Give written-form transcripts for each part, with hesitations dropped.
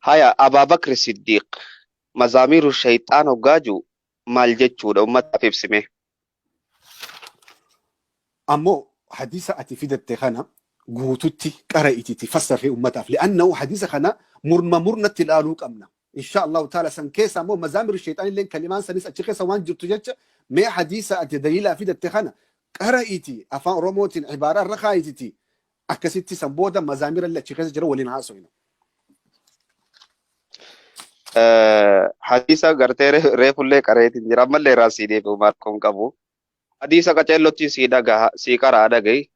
Haya, Abaa Bakri Siddiiq mazaamiiru shayxaan hoggaa ji'u maal jechuudha ummataaf ibsi mee. Ammoo hadiisa ati fidatte kana guututti qara'ititi fassarree ummataaf. Li'annahu hadiisa kana murma murnatti ilaaluu qabna. Insha Allahu ta'ala san keessa ammoo mazaamiru shayxaan illeen kalimaan sanis achi keessa waan jirtu jecha mee hadiisa ati daliilaa fidatte kana qara'iti afaan Oromootiin ibaaraa irra kaayititi akkasitti san booda mazaamira illee achi keessa jira waliin haasoyna. Hadiisa gartee reefullee qareetiin jira ammallee irraa sii deebi'u maal qabu. Hadiisa qaceellottiin sii dhagaha sii qaraa dhagahi.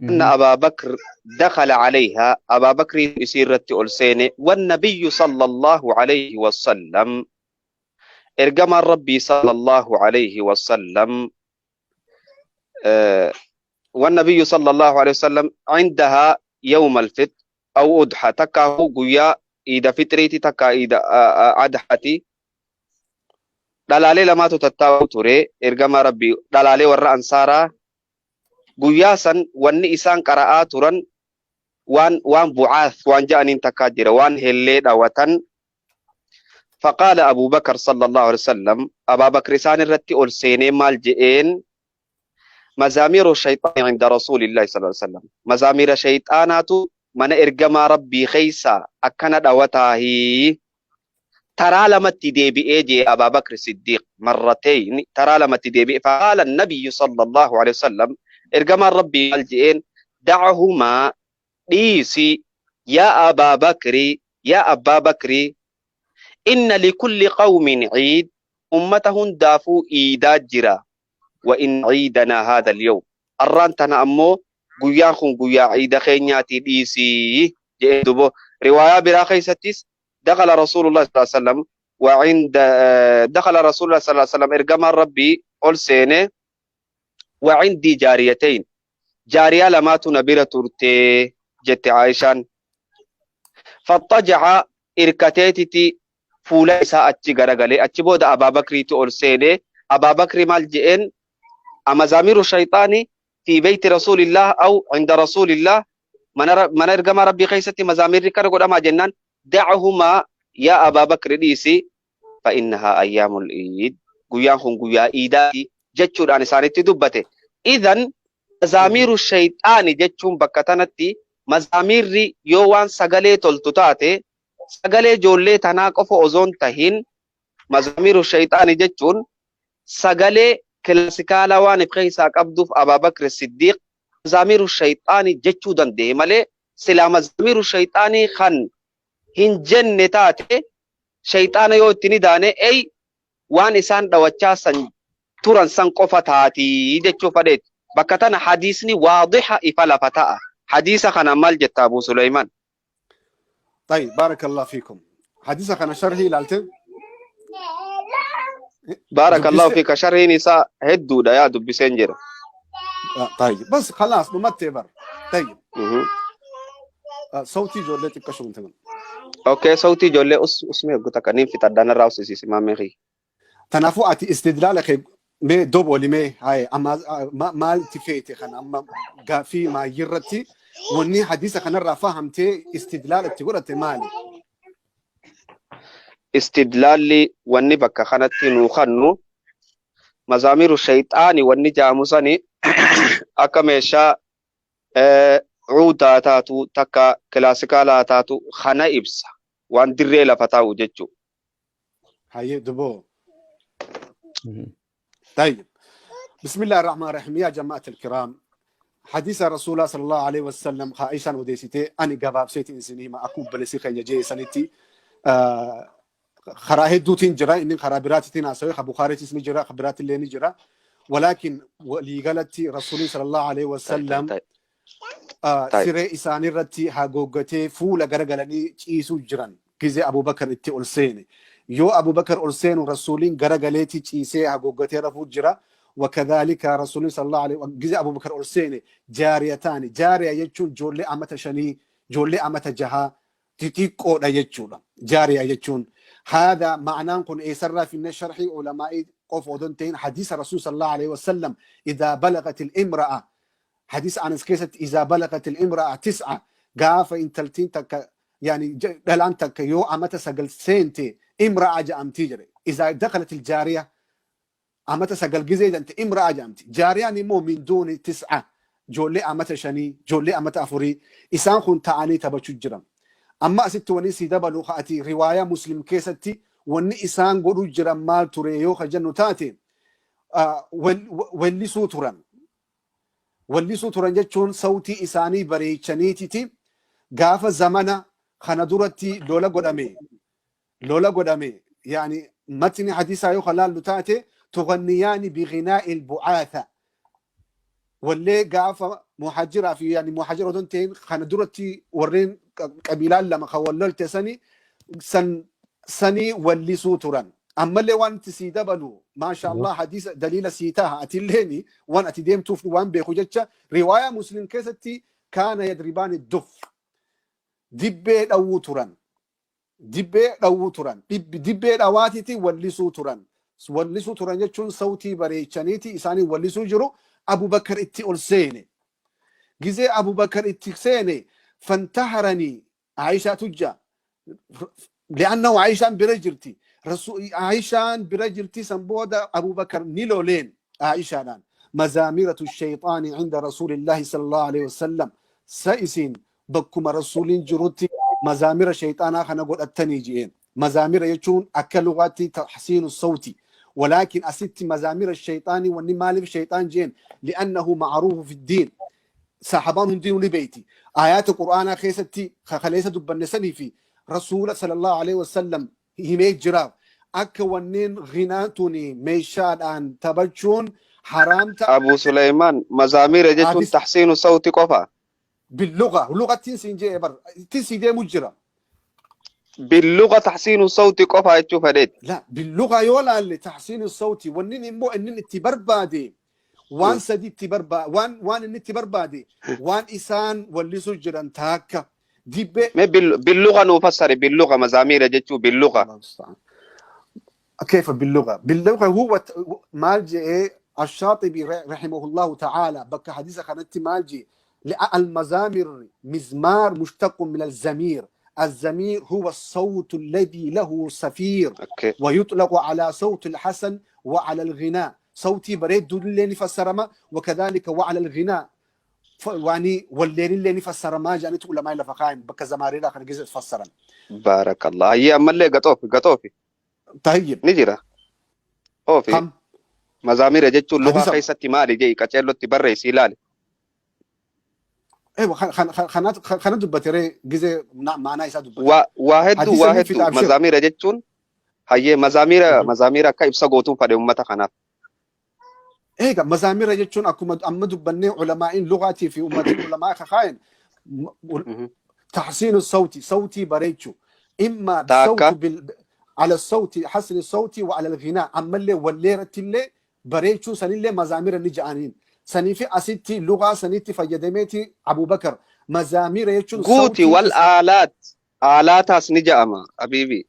Anna Abaa Bakr dakhala alayha Abaa Bakrii isii irratti ol seene wan nabiyyu sallallahu alayhi wasallam ergamaan Rabbii sallallahu alayhi wasallam wan nabiyyu sallallahu alayhi wasallam indaha yawma alfitr aw udha takkaa guyyaa iida fitriiti takkaa iida adhati dhalaalee lamaatu tattaa'u ture ergamaa Rabbii dhalaalee warra ansaaraa guyyaa san wanni isaan qara'aa turan waan waan bu'aath waan ja'aniin takkaa jira waan hellee dhawatan. Faqaala Abuu Bakar sallallahu alaihi wasallam, Abaa Bakr isaan irratti ol seenee maal je'een? Mazaamiiru shayxaani inda rasuulillahi sallallahu alaihi wasallam, mazaamiira shayxaanaatu mana ergamaa Rabbii keessa akkana dhawataahii. Taraa lamatti deebi'ee jee Abaa Bakr Siddiiq, marrateyn, taraa lamatti deebi'e. Faqaala nabiyyu sallallahu alaihi wasallam, ergamaan Rabbii maal je'een? Da'ahumaa, dhiisi, yaa Abaa Bakri, yaa Abbaa Bakri, inna likulli qawmin ciid, ummata hundaafuu iidaa jira, wa inna ciidanaa haadha al-yawm, arraan tana ammoo guyyaan kun guyyaa ciida keenyaatii dhiisii je'een. Dubo riwaayaa biraa keessattis dakhala rasuulullah sallallahu alaihi wasallam wa inda dakhala rasuulullah sallallahu alaihi wasallam, ergamaan Rabbii ol seene, wa indii jaariyatayn, jaariyaa lamaatu na bira turte jette Aishaan, faxxaja'a, irkateetiti fuula isaa achi garagalee. Achi booda Abaa Bakriitu ol seene. Abaa Bakri maal je'een? Amazaamiru shayxaani fi beeyti rasuulillah aw inda rasuulillah, mana ergamaa Rabbii keessatti mazaamirri kana godhamaa jennaan, da'ahumaa yaa Abaa Bakri, dhiisi, fa innahaa ayyaamul iid, guyyaan kun guyyaa iidaati jechuudhaan isaanitti dubbate. Idan mazaamiiru shayxaani jechuun bakka tanatti mazaamiirri yoo waan sagalee toltu taate sagalee ijoollee tanaa qofa osoon tahin, mazaamiiru shayxaani jechuun sagalee kilaasikaalaa waan if keessaa qabduuf Abaa Bakr Siddiiq mazaamiiru shayxaani jechuu danda'e malee, silaa mazaamiiru shayxaanii kan hin jenne taate shayxaana yoo itti ni daane ey waan isaan dhawachaa san turan san qofa taatii jechuu fadheeti. Bakka tana hadiisni waadiha ifa lafa ta'a. Hadiisa kana maal jetta, Abu Suleyman? طيب، بارك الله فيكم. حديث كان شرحي لالتين. بارك الله فيك. Sharhiin isaa hedduudha, yaa dubbiseen jira. آه طيب، بس خلاص نمتي بر. طيب. صوتي ijoollee xiqqashu تمام. Okay, sautii ijoollee usmee eeggu takka niin fixadhaan irraa usisiisi maamee kiyya. Kanaafuu ati istidlaala kee mee dobooli mee haye amma maalti feete kana amma gaaffii maayyirratti wanni hadiisa kanarraa fahamtee istidlaala itti godhate maali? Istidlaalli wanni bakka kanatti nuu kannu mazaamiiru shayxaani wanni jaamu sani akka meeshaa cuudaa taatu takka kilaasikaalaa taatu kana ibsa, waan dirree lafa taa'u jechuu. Haye duboo. طيب، بسم الله الرحمن الرحيم. يا جماعة الكرام، حديث رسول الله صلى الله عليه وسلم خايشان وديسيتي أني gabaabseeti isinii hima. Akkuma obboleessi keenya jee sanitti karaa hedduutiin jira inni, karaa biraatitiin haasawee ka Bukaariitis ni jira, ka biraatillee ni jira, walaakin waliigalatti rasuulli sallallahu alaihi wasallam siree isaaniirratti hagooggatee fuula garagalanii ciisuu jiran gizee Abubakar itti ol seene. Yoo Abubakar ol seenu rasuuliin garagaleeti ciisee hagooggatee rafuu jira. وكذلك رسول صلى الله عليه gizee Abubakar ol seene jaariyataani, jaariya jechuun ijoollee amata 5, ijoollee amata 6 xixiqqoodha jechuudha jaariya jechuun. هذا معناه kun eessarraa finne? Sharxii ulamaa'ii qofa odoo hin ta'in hadiisa rasuul صلى الله عليه وسلم إذا بلغت الامرأة، حديث أنس keessatti إذا بلغت الامرأة 9, gaafa intaltiin takka Yani dhalaan takka yoo amata 9 seente imra'a ja'amtii jedhe. Izaa dakalat iljaariya, amata 9 gizee jante imra'a ja'amti. Jaariyaan immoo min duuni tis'a, ijoollee amata 5, ijoollee amata 4, isaan kun ta'anii taphachuu jiran. Amma asitti wanni sii dabalu, ka ati riwaayaa Muslim keessatti wanni isaan godhuu jiran maal ture yoo ka jennu taate, wellisuu turan. Wallisuu turan jechuun sawtii isaanii bareechaniititi. Gaafa zamana kana duratti lola godhame, lola godhame, yani matni hadisaa yoo laallu taate, tughanniyaani bighinaa'i albu'aatha, wallee gaafa muhajiraa fi, yani muhajira odon ta'in, kana duratti warreen qabiilaan lama kan wal lolte sani san sanii wallisuu turan. Ammallee waan itti sii dabalu, maasha Allah, hadiisa daliila sii taha, atilleeni waan ati deemtuuf waan beeku jecha, riwaayaa Muslim keessatti kaana yadribaani duf, dibbee dhawuu turan, dibbee dhawuu turan, dibbee dhawaatiti wallisuu turan. Wallisuu turan jechuun sawtii bareechaniiti isaanii wallisuu jiru. Abubakar itti ol seene. Gizee Abubakar itti seene, fantaharanii Aishaa tujja, li'annahu Aishaan bira jirti, Aishaan bira jirti. San booda Abubakar ni loleen Aishaadhaan: "Mazaamiratu shayxaani cinda rasuulillaahi sallallahu alaihi wasallam, sa isin bakkuma rasuuliin jirutti mazaamira shayxaanaa kana godhattanii?" je'een. Mazaamira jechuun akka lugaatti tahsiinu sawti, walaakin asitti mazaamira shayxaanii wanni maaliif shayxaan je'een, li'annahu ma'ruufu fi ddiin, sahabaan hundinuu ni beeyti. Aayaata qur'aanaa keessatti kaleessa dubbanne sanii fi rasuula sallallahu alaihi wasallam himee jira akka wanneen ghinaan tuni meeshaadhaan taphachuun haraam ta'a. Abu Suleymaan, mazaamira jechuun tahsiinu sawti qofa. Billuga, lugattiin siin jee bar, ittiin sii deemu jira. Billuga tahsiinu sawti qofa jechuu fedheeti. La, billuga yoo laalle tahsiinu sawti, wannin immoo inni itti barbaade waan sadi itti barbaade, waan inni itti barbaade, waan isaan wallisuu jiran taakka dibbee. Mee billuga nuu fassari, billuga mazaamira jechuu billuga. الله المستعان. كيف باللغة؟ باللغة هو maal جاء الشاطبي رحمه الله تعالى بك حديث كانت maal جي المزامر مزمار مشتق من الزمير، الزمير هو الصوت الذي له صفير ويطلق على صوت الحسن وعلى الغناء، صوتي بريد اللي نفسر، وكذلك وعلى الغناء، يعني والليل اللي نفسر ما جاني تقول ما لفقاين بك زماري لا خلي تفسر. Baarakallah. Hayyee, ammallee gaxoofi gaxoofi. طيب. Ni jira. Oofi. كم Mazaamira jechuun lugaa حديث keessatti maali jee qaceellotti barreessi ilaali. ايوه، خنات خنات دبتري جزء معناه isa dubbate. Waa hedduu Hadiisa waa ni hedduu fida, abshir. Mazaamira jechuun, hayyee, mazaamira mazaamira akka ibsa gootuun fadhe ummata kanaaf. Eega, mazaamira jechuun akkuma amma dubbannee ulamaa'iin lugaatii fi ummatiin ulamaa kakaayan تحسين الصوت، صوتي بريتشو، اما Taakka. بصوت على الصوت، حسن الصوت، وعلى الغناء. اما اللي والليرة اللي بريتشو سنين اللي مزامير اللي جانين سنين في اسيتي لغه سنيتي فيدميتي ابو بكر مزامير يجون Guuti صوتي wal aalaat aalaataas ni ja'ama habiibi.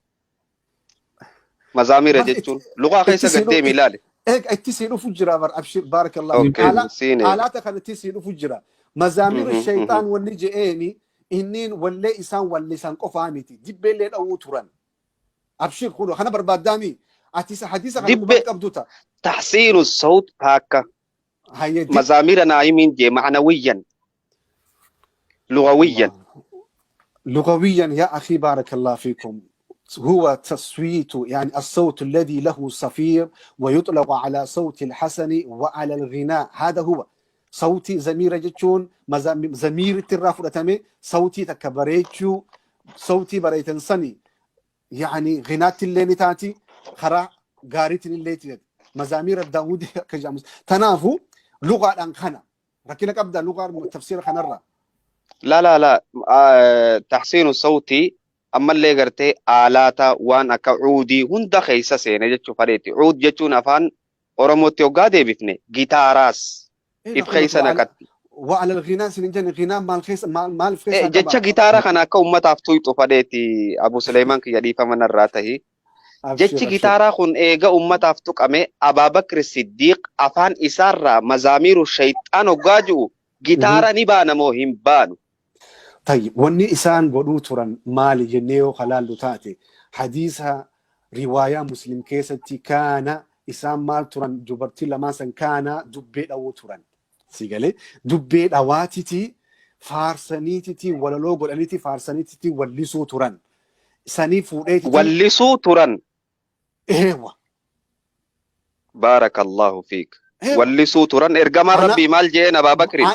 Mazaamira بس jechuun lugaa keessa itti gad deemi ilaali. Eeg, itti sii dhufu jira bar, abshir, barakallahu fiik. Okay, siin eega. Alaata kan itti sii dhufu jira. Mazaamiru shayxaan wanni je'eeni inniin wallee isaan wallisan qofaa miti, dibbeellee dhawuu turan. Abshir, kun kana barbaaddaami ati isa hadiisa kana Dibbee quban qabdu ta tahsiinu sawt taakka. Hayyee, dib Mazaamira naayimiin jee ma'nawiyyan lugawiyyan. الله لغويا يا أخي، بارك الله فيكم، هو تصويت، يعني الصوت الذي له صفير ويطلق على صوت الحسن وعلى الغناء. هذا هو صوتي زميرة جتشون زمير التراف صوتي تكبريتشو، صوتي بريتنسني، يعني غنات اللي تاتي خرا غاريت اللي تاتي مزامير الداوودي كجامس تنافو لغة الأنخنة ركينك أبدأ لغة تفسير خنرة. La la la, tahsiinu sawtii ammallee gartee aalaata waan akka cuudii hunda keessa seene jechuu fadheeti. Cuud jechuun afaan Oromootti hoggaa deebifne gitaaraas if keessa وعلى naqatti. وعلى الغناء سنجن غناء مال خيس مال مال خيسا Jecha قبا. gitaara kana akka ummataaf tuyxu fadheeti, Abu Suleymaan kiyya, dhiifama narraa tahi. ابشر. Jechi ابشر. gitaaraa kun eega ummataaf tuqame, Abaabakr Siddiiq afaan isaarraa mazaamiiru shayxaan hoggaa ji'u gitaara ni baana moo hin baanu? Tayyib, wanni isaan godhuu turan maali jennee yoo kalaallu taate, hadiisa riwaayaa Muslim keessatti kaana isaan maal turan? Dubartii lamaan san kaana dubbee dhawuu turan. Si galee, dubbee dhawaatiti faarsaniititi, walaloo godhaniiti faarsaniititi wallisuu turan. Sanii fuudheetiti. Wallisuu turan. Eewa. Baarakallahu fiik. Wallisuu turan. Ergamaan Rabbii maal je'een Abaa Bakriin?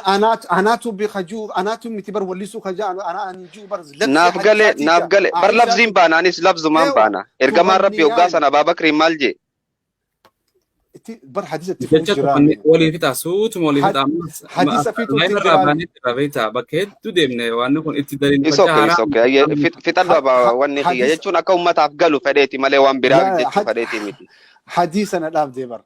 Anaatu bekajuu, anaatu miti bar, wallisuu kajaa ana ani jiru bar. Naaf gale, naaf gale bar, labziin baana, anis labzumaan baana. Ergamaan Rabbii hoggaa sana Abaa Bakriin maal jee? Itti bar hadiisa itti Jecha jira. Walii fixa, suutuma walii fixa. Hadiisa fixuutti Laayina irraa jira. baanee jira beektaa, bakka hedduu deemne, waan kun itti Is daliilfachaa okay, is haaraa. okay. Fixadhu abaa, wanni kiyya jechuun akka ummataaf galu fedheeti malee waan biraa jechuu fedheeti miti. حديث أنا الآن ديبر.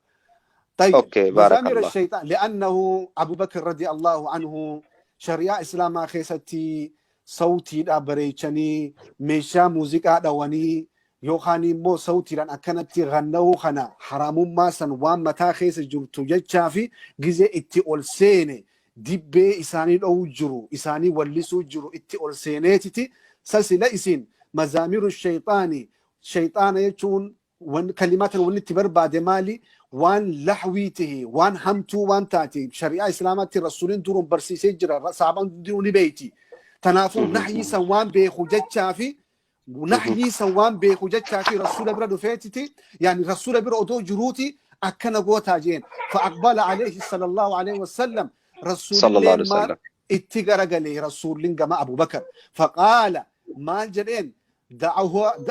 طيب. Okay, بارك مزامير الله. الشيطان، لأنه أبو بكر رضي الله عنه شريعة إسلاما keessatti sawtiidha bareechanii meeshaa muuziqaa dhawanii yookaan immoo sawtiidhaan akkanatti ganna'uu kana haraamummaa san waan mataa keessa jirtu jechaa fi gizee itti ol seene dibbee isaanii dha'uu jiru, isaanii wallisuu jiru, itti ol seeneetiti sasila isin mazaamiru shayxaani. Shayxaana jechuun kalimaatan wanni itti barbaade maali? Waan lahwii tahe, waan hamtuu waan taate, shari'aa islaamaatti rasuuliin duruun barsiisee jira, saabaan hundinuu ni beeyti. Tanaafuu nahyii san waan beeku jechaa fi nahyii san waan beeku jechaa fi rasuula bira dhufeetiti, yaani rasuula bira odoo jiruuti akkana gootaa jeen. فأقبل عليه صلى الله عليه وسلم. صلى الله عليه rasuulillee maal وسلم. Itti garagalee rasuulin gama Abu Bakar, فقال maal jedheen?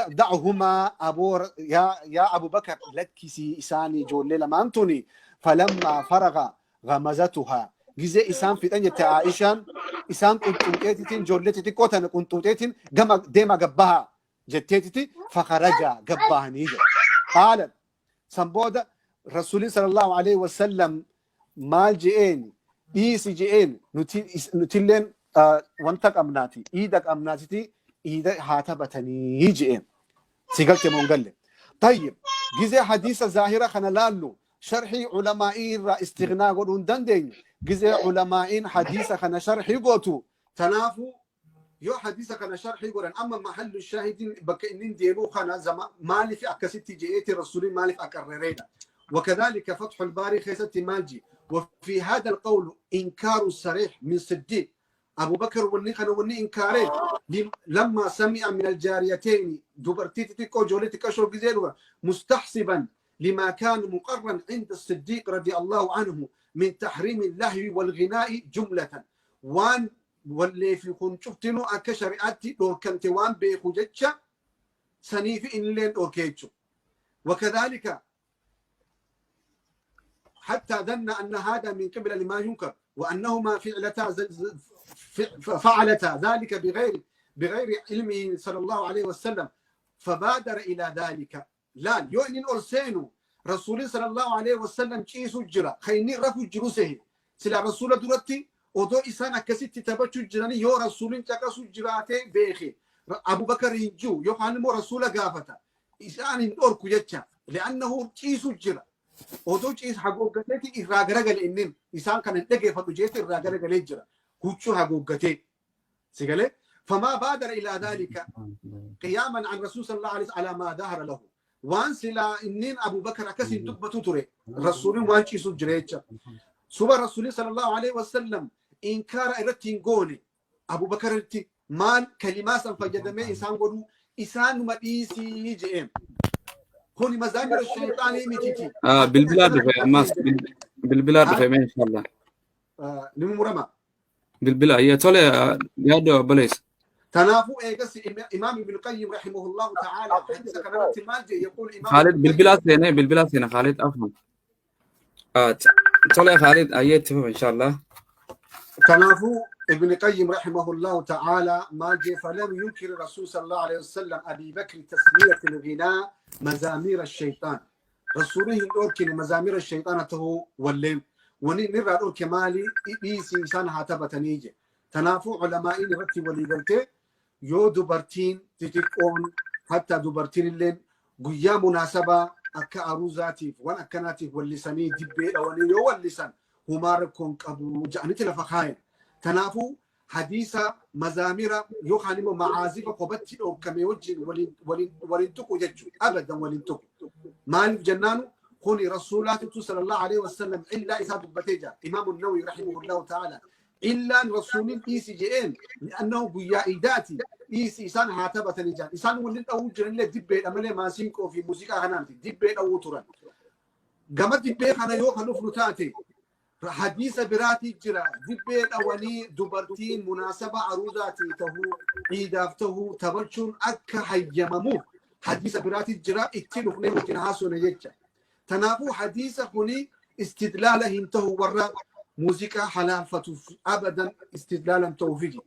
دعهما أبو يا أبو بكر lakkisi isaanii ijoollee lamaan tuni. فلما فرغ غمزتها. Gizee isaan fixan jette Aishaan, isaan qunxuuxeetitiin, ijoollee xixiqqoo tana qunxuuxeetiin gama deema gabbaha jetteetiti, فخرجا gabbahanii jedhe. قال san booda rasuulin صلى الله عليه وسلم maal je'een? Dhiisi je'een, nutilleen wanta qabnaati, iida qabnaatiti, iida haa taphatanii je'een. Si galte moo hin galle? طيب, gizee hadiisa zaahira kana laallu, sharhii culamaa'ii irraa istighnaa godhuu hin dandeenyu. Gizee culamaa'iin hadiisa kana sharhii gootu, tanaafu yoo hadiisa kana sharhii godhan, amma mahallu shaahidiin bakka inni deemuu kana zama maaliif akkasitti je'eeti, rasuulin maaliif aqarrereedha. وكذلك فتح الباري خيستي مالجي: وفي هذا القول إنكار صريح من صديق أبو بكر وني كان وني إنكاره لما سمع من الجاريتين، dubartii xixiqqoo ijoollee xiqqashoo gizee, مستحسبا لما كان مقرا عند الصديق رضي الله عنه من تحريم اللهو والغناء جملة. Waan wallee fi kun cuftinuu akka shari'aatti dhorkamte waan beeku jecha saniif innilleen dhorke jechuudha. وكذلك حتى ظن أن هذا من قبل لما ينكر وأنهما فعلتا ذلك بغير علمه صلى الله عليه وسلم، فبادر إلى ذلك. لا يؤنن أرسينو رسول صلى الله عليه وسلم ciisu jira, khayni rafu jiru sehe. Sila rasuula duratti odoo isaan akkasitti taphachuu jiranii yoo rasuulin caqasu jiraatee beeke, Abubakar hin jiru yookaan immoo rasuula gaafata, isaan hin dhorku jecha, li'annahu ciisu jira. Odoo ciisu hagooggateeti irraa garagale, innin isaan kana hin dhageeffadhu jeeti irraa garagalee jira, huccuu hagooggatee. Si galee? فما بادر إلى ذلك قياما عن رسول صلى الله عليه وسلم على ما ظهر له. Waan silaa innin Abu Bakar akkasin dubbatu ture, rasuulin waan ciisu jira jecha suba rasuulin صلى الله عليه وسلم inkaara irratti hin goone Abu Bakaritti. Maal kalimaa san fayyadamee isaan godhuu, isaanuma dhiisii je'een? Kuni mazaamira shayxaanii mititi. Bilbilaa dhufe ammas, bilbilaa dhufe mee inshallah. Ni murama. Bilbila ayya, tole, yaaddo obboleessa. Tanaafuu eegas Imaam Ibn Qayyim رحمه الله تعالى hadiisa kanarratti maal jedhe? يقول Imaam Khalid bilbilaa seene, bilbilaa seene Khalid, afwan. Tole Khalid, ayyee, itti fufa inshallah. Kanaafuu Ibn Qayyim رحمه الله تعالى maal jedhe? فلم ينكر الرسول صلى الله عليه وسلم أبي بكر تسمية الغناء مزامير الشيطان. Rasuulli hin dhorkine مزامير الشيطان tahuu walleen. Wani inni irraa dhorke maali? Dhiisii isaan haa taphatanii je. Tanaafuu culamaa'iin irratti walii galtee yoo dubartiin xixiqqoon, hatta dubartiin illeen guyyaa munaasabaa akka aruuzaatiif waan akkanaatiif wallisanii dibbee dhawanii yoo wallisan humaa rakkoon qabu ja'anitti lafa kaayan. Tanaafuu Hadiisa mazaamira yookaan immoo macaazifa kophatti dhookame wajjin waliin tuqu jechuudha. Abadan waliin tuqu. Maaliif jennaanu kuni rasuulaatitu sallallahu alaihi wasallam illaa isaa dubbatee jira. Imaamu Nawawi rahimahullahu ta'ala. Illaan rasuulin dhiisi je'een li'annahu guyyaa iidaati dhiisi isaan haa taphatanii jiran. Isaan waliin dha'uu jiranillee dibbeedha malee maasiinqoo fi muuziqaa kanaa miti. Dibbee dha'uu turan. Gama dibbee kana yoo kan dhufnu taate hadiisa biraatii jira. Dibbee dhawanii dubartiin munaasaba aruuzaatii tahuu iidaaf tahuu taphachuun akka hayyamamuuf hadiisa biraatii jira itti dhufnee wajjin haasofne jecha. Tanaafuu hadiisa kuni istidlaala hin tahu warra muuziqaa halaalfatuuf abadan istidlaala hin ta'uufiji.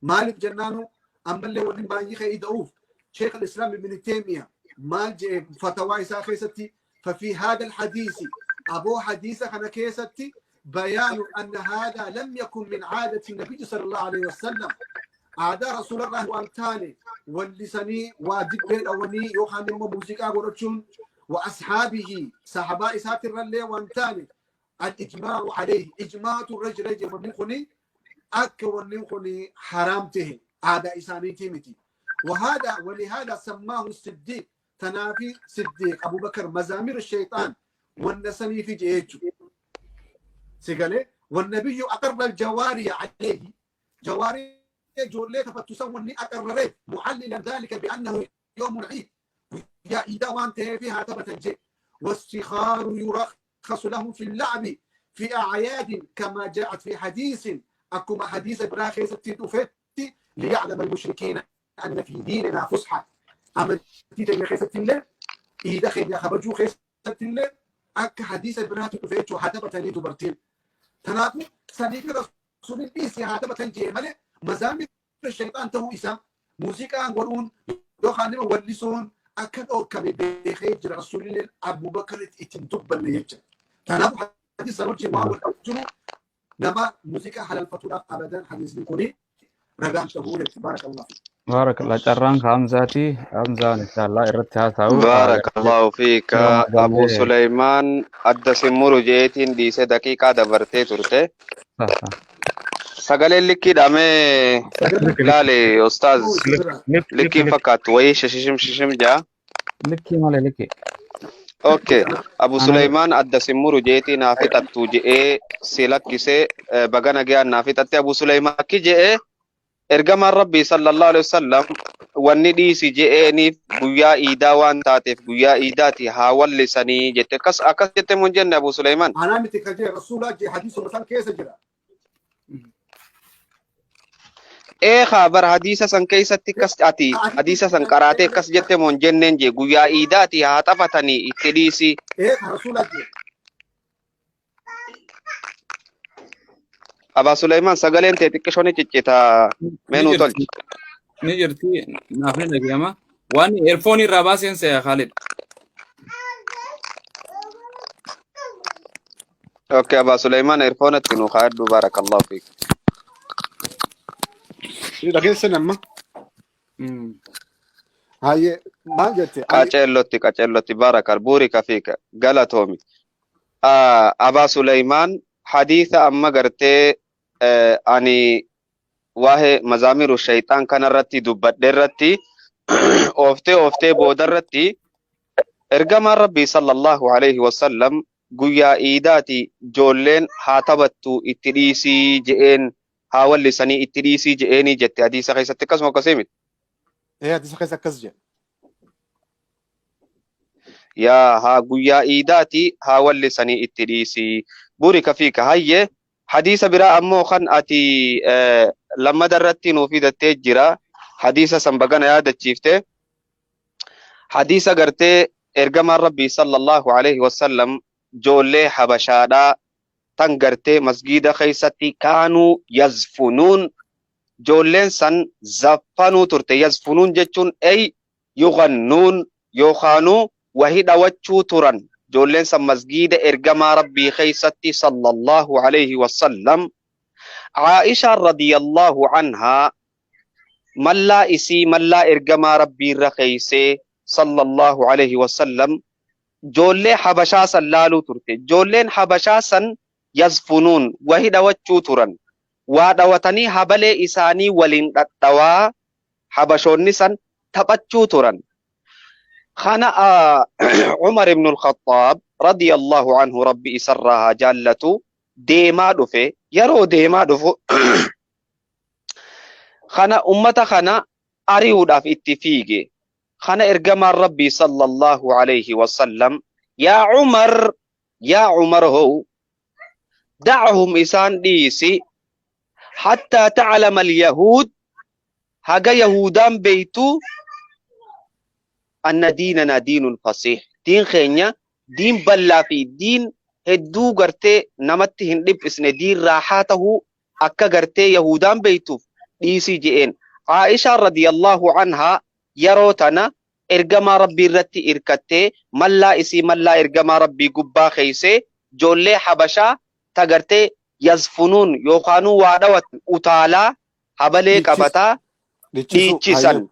Maaliif jennaanu ammallee wanni baay'ee ka'ii da'uuf Sheekh al-Islaam Ibn Taymiyyah maal jedhe fatawaa isaa keessatti ففي هذا الحديث أبو حديث أنا كيستي بيان أن هذا لم يكن من عادة النبي صلى الله عليه وسلم. عادة رسول الله وأمتاني واللساني ودب الأولي يوحنا موسيقى ورجون وأصحابه صحابة ساتر اللي وأمتاني الإجماع عليه إجماع الرجل ونخني أك ونخني حرامته عادة إساني تيمتي. وهذا ولهذا سماه الصديق تنافي صديق أبو بكر مزامير الشيطان والنسني في جيجو سيقالي. والنبي أقر الجواري عليه جواري جوليت فتسمى أقرره معللا ذلك بأنه يوم العيد يا إذا وانت فيها ثبت الجيل. والصغار يرخص لهم في اللعب في أعياد كما جاءت في حديث أكما حديث براخي ستي ليعلم المشركين أن في ديننا فسحة. أما تيجي خيسة الله إذا خير يا خبرجو خيسة الله أك حديث براخي تفيتشو حتى بتاني دبرتين تنافو سنيك رسول الله حتى بتنجي ملء مزامير الشيطان تهو إسا موسيقى قرون يوخاني ولسون أكد أو كمي بخير رسول الله أبو بكر اتنتب اللي تنافو حديث رجل ما هو الجنو نما موسيقى حلال فتوى أبدا حديث نكوني رجع تقول بارك الله فيك. بارك الله carraan Hamzaati. Hamzaan inshallah irratti haasa'u. Barakallahu fiika Abu Sulaiman adda simmuru jeetiin dhiisee daqiiqaa dabartee turte. Sagaleen likkiidhamee ilaali ustaaz likkiin fakkaattu wayii shishim shishim jaa. Likkii malee likkii. Okay, Abu Sulaiman adda simmuru jeetii naa fixattu je'ee si lakkisee bagana ga'an naa fixatte. Abu Sulaiman akki je'ee ergamaan Rabbii sallallahu alaihi wasallam wanni dhiisi je'eeniif guyyaa iidaa waan taateef guyyaa iidaati haa wallisanii jette. Akkas akkas jette mun jenne Abu Sulaiman. Anaa miti kan jee rasuulaa jee hadiisuma san keessa jira. Eegaa bara hadiisa san keessatti akkas ati hadiisa san qaraatee akkas jette mun jenneen jee guyyaa iidaati haa taphatanii itti dhiisi. Eegaa rasuulaa jee. Abaa Sulaiman sagaleen tee xiqqishoon ciccitaa meenuu tolchi. Ni jirti naaf ni dhaga'ama. Waan eerfoonii irraa baaseen se'a Khalid. Okay, Abaa Sulaiman eerfoonatti nu kaa'adhu barakallahu fiik. Ni dhageessan amma. Hayyee maal jette? Qaceellotti qaceellotti barakal buurika fiika galatoomi. Abaa Sulaiman hadiisa amma gartee ani waa'ee mazaamiru shayxaan kanarratti dubbadhe irratti ooftee ooftee boodarratti ergamaan Rabbii sallallahu alaihi wasallam guyyaa iidaati ijoolleen haa taphattu itti dhiisii je'een haa wallisanii itti dhiisii je'eenii jette hadiisa keessatti akkasuma akkasii miti. Ee hadiisa keessa akkas jedhe. Yaa haa guyyaa iidaati haa wallisanii itti dhiisii burika fiika hayyee hadiisa biraa ammoo kan ati lammada irratti nuu fidattee jira hadiisa san bagana yaadachiifte hadiisa gartee ergamaan Rabbii sallallahu alaihi wasallam ijoollee habashaadhaa tan gartee masgiida keessatti kaanuu yazfunuun ijoolleen san zaffanuu turte. Yazfunuun jechuun ey yugannuun yookaanuu wahi dhawachuu turan ijoolleen san masgiida ergamaa Rabbii keessatti sallallahu alaihi wasallam. Aisha radiyallahu anhaa mallaa isii mallaa ergamaa Rabbii irra keeysee sallallahu alaihi wasallam ijoollee habashaa san laaluu turte. Ijoolleen habashaa san yazfunuun wahi dhawachuu turan. Waa dhawatanii habalee isaanii waliin dhadhawaa habashoonni san taphachuu turan. Kana Umar ibn al-Khattaab radiyallahu anhu, Rabbi isarraa haa jaallatu, deemaa dhufe. Yeroo deemaa dhufu kana ummata kana ari'uudhaaf itti fiige. Kana ergamaan Rabbii sallallahu alayhi wasallam, "Yaa Umar, yaa Umar hoo, da'hum, isaan dhiisi, hattaa ta'lama al-yahuud, haga yahudaan beeytu, anna diinanaa diinun fasiih, diin keenya diin bal'aa fi diin hedduu gartee namatti hin dhiphisne, diin raaxaa tahuu akka gartee yahudaan beeytuuf dhiisii" je'een. Aishaan radiyallahu anhaa yeroo tana ergamaa Rabbii irratti irkattee, mallaa isii mallaa ergamaa Rabbii gubbaa keeysee, joollee Habashaa ta gartee yazfunuun yookaanuu waa dhawatan utaalaa habalee qabataa dhiichisan,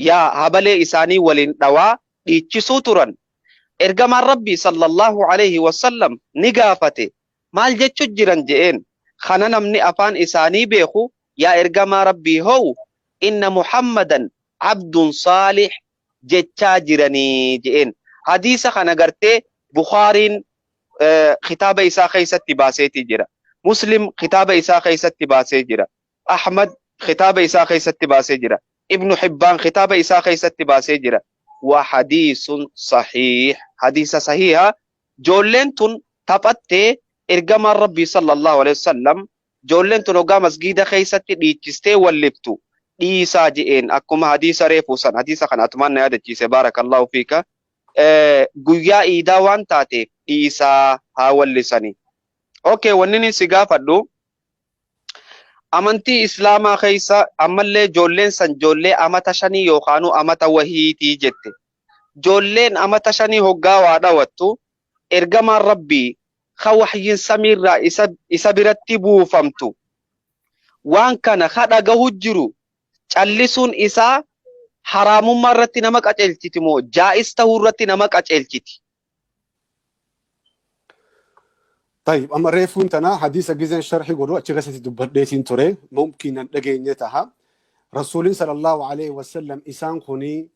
yaa habalee isaanii waliin dhawaa dhiichisuu turan. Ergamaan Rabbii sallallahu alayhi wasallam ni gaafate, "Maal jechu jiran?" je'een. Kana namni afaan isaanii beeku, "Yaa ergamaa Rabbii hoo, inna Muhammadan abdun saalih jechaa jiranii" je'een. Hadiisa kana gartee Bukhaariin kitaaba isaa keessatti baaseeti jira. Muslim kitaaba isaa keessatti baasee jira. Ahmad kitaaba isaa keessatti baasee jira. Ibnu Hibbaan kitaaba isaa keessatti baasee jira. Wa hadiisun sahiih. Hadiisa sahiiha. Joolleen tun taphattee, ergamaan Rabbii sallallahu alaihi wasallam joolleen tun hoggaa masgiida keessatti dhiichistee walliftu dhiisaa je'een. Akkuma hadiisa reefuu san, hadiisa kana atumaan na yaadachiise, baarakallahu fiika. Guyyaa iidaa waan taateef dhiisaa haa wallisani. Okay, wanni inni si gaafadhu, amantii Islaamaa keessa ammallee joolleen san joollee amata 5 yookaanuu amata wahiitii jette. Joolleen amata 5 hoggaa waa dhawattu, ergamaan Rabbii ka waxyiin samiirraa isa biratti buufamtu waan kana ka dhagahu jiru callisuun isaa haraamummaa irratti nama qaceelchiti moo jaa'is tahuu irratti nama qaceelchiti? طيب، أما ريفون تنا حديث جزء شرحي قولوا أتشغسة دبرتين تري ممكن أن دقيني تها. رسول صلى الله عليه وسلم إسان خوني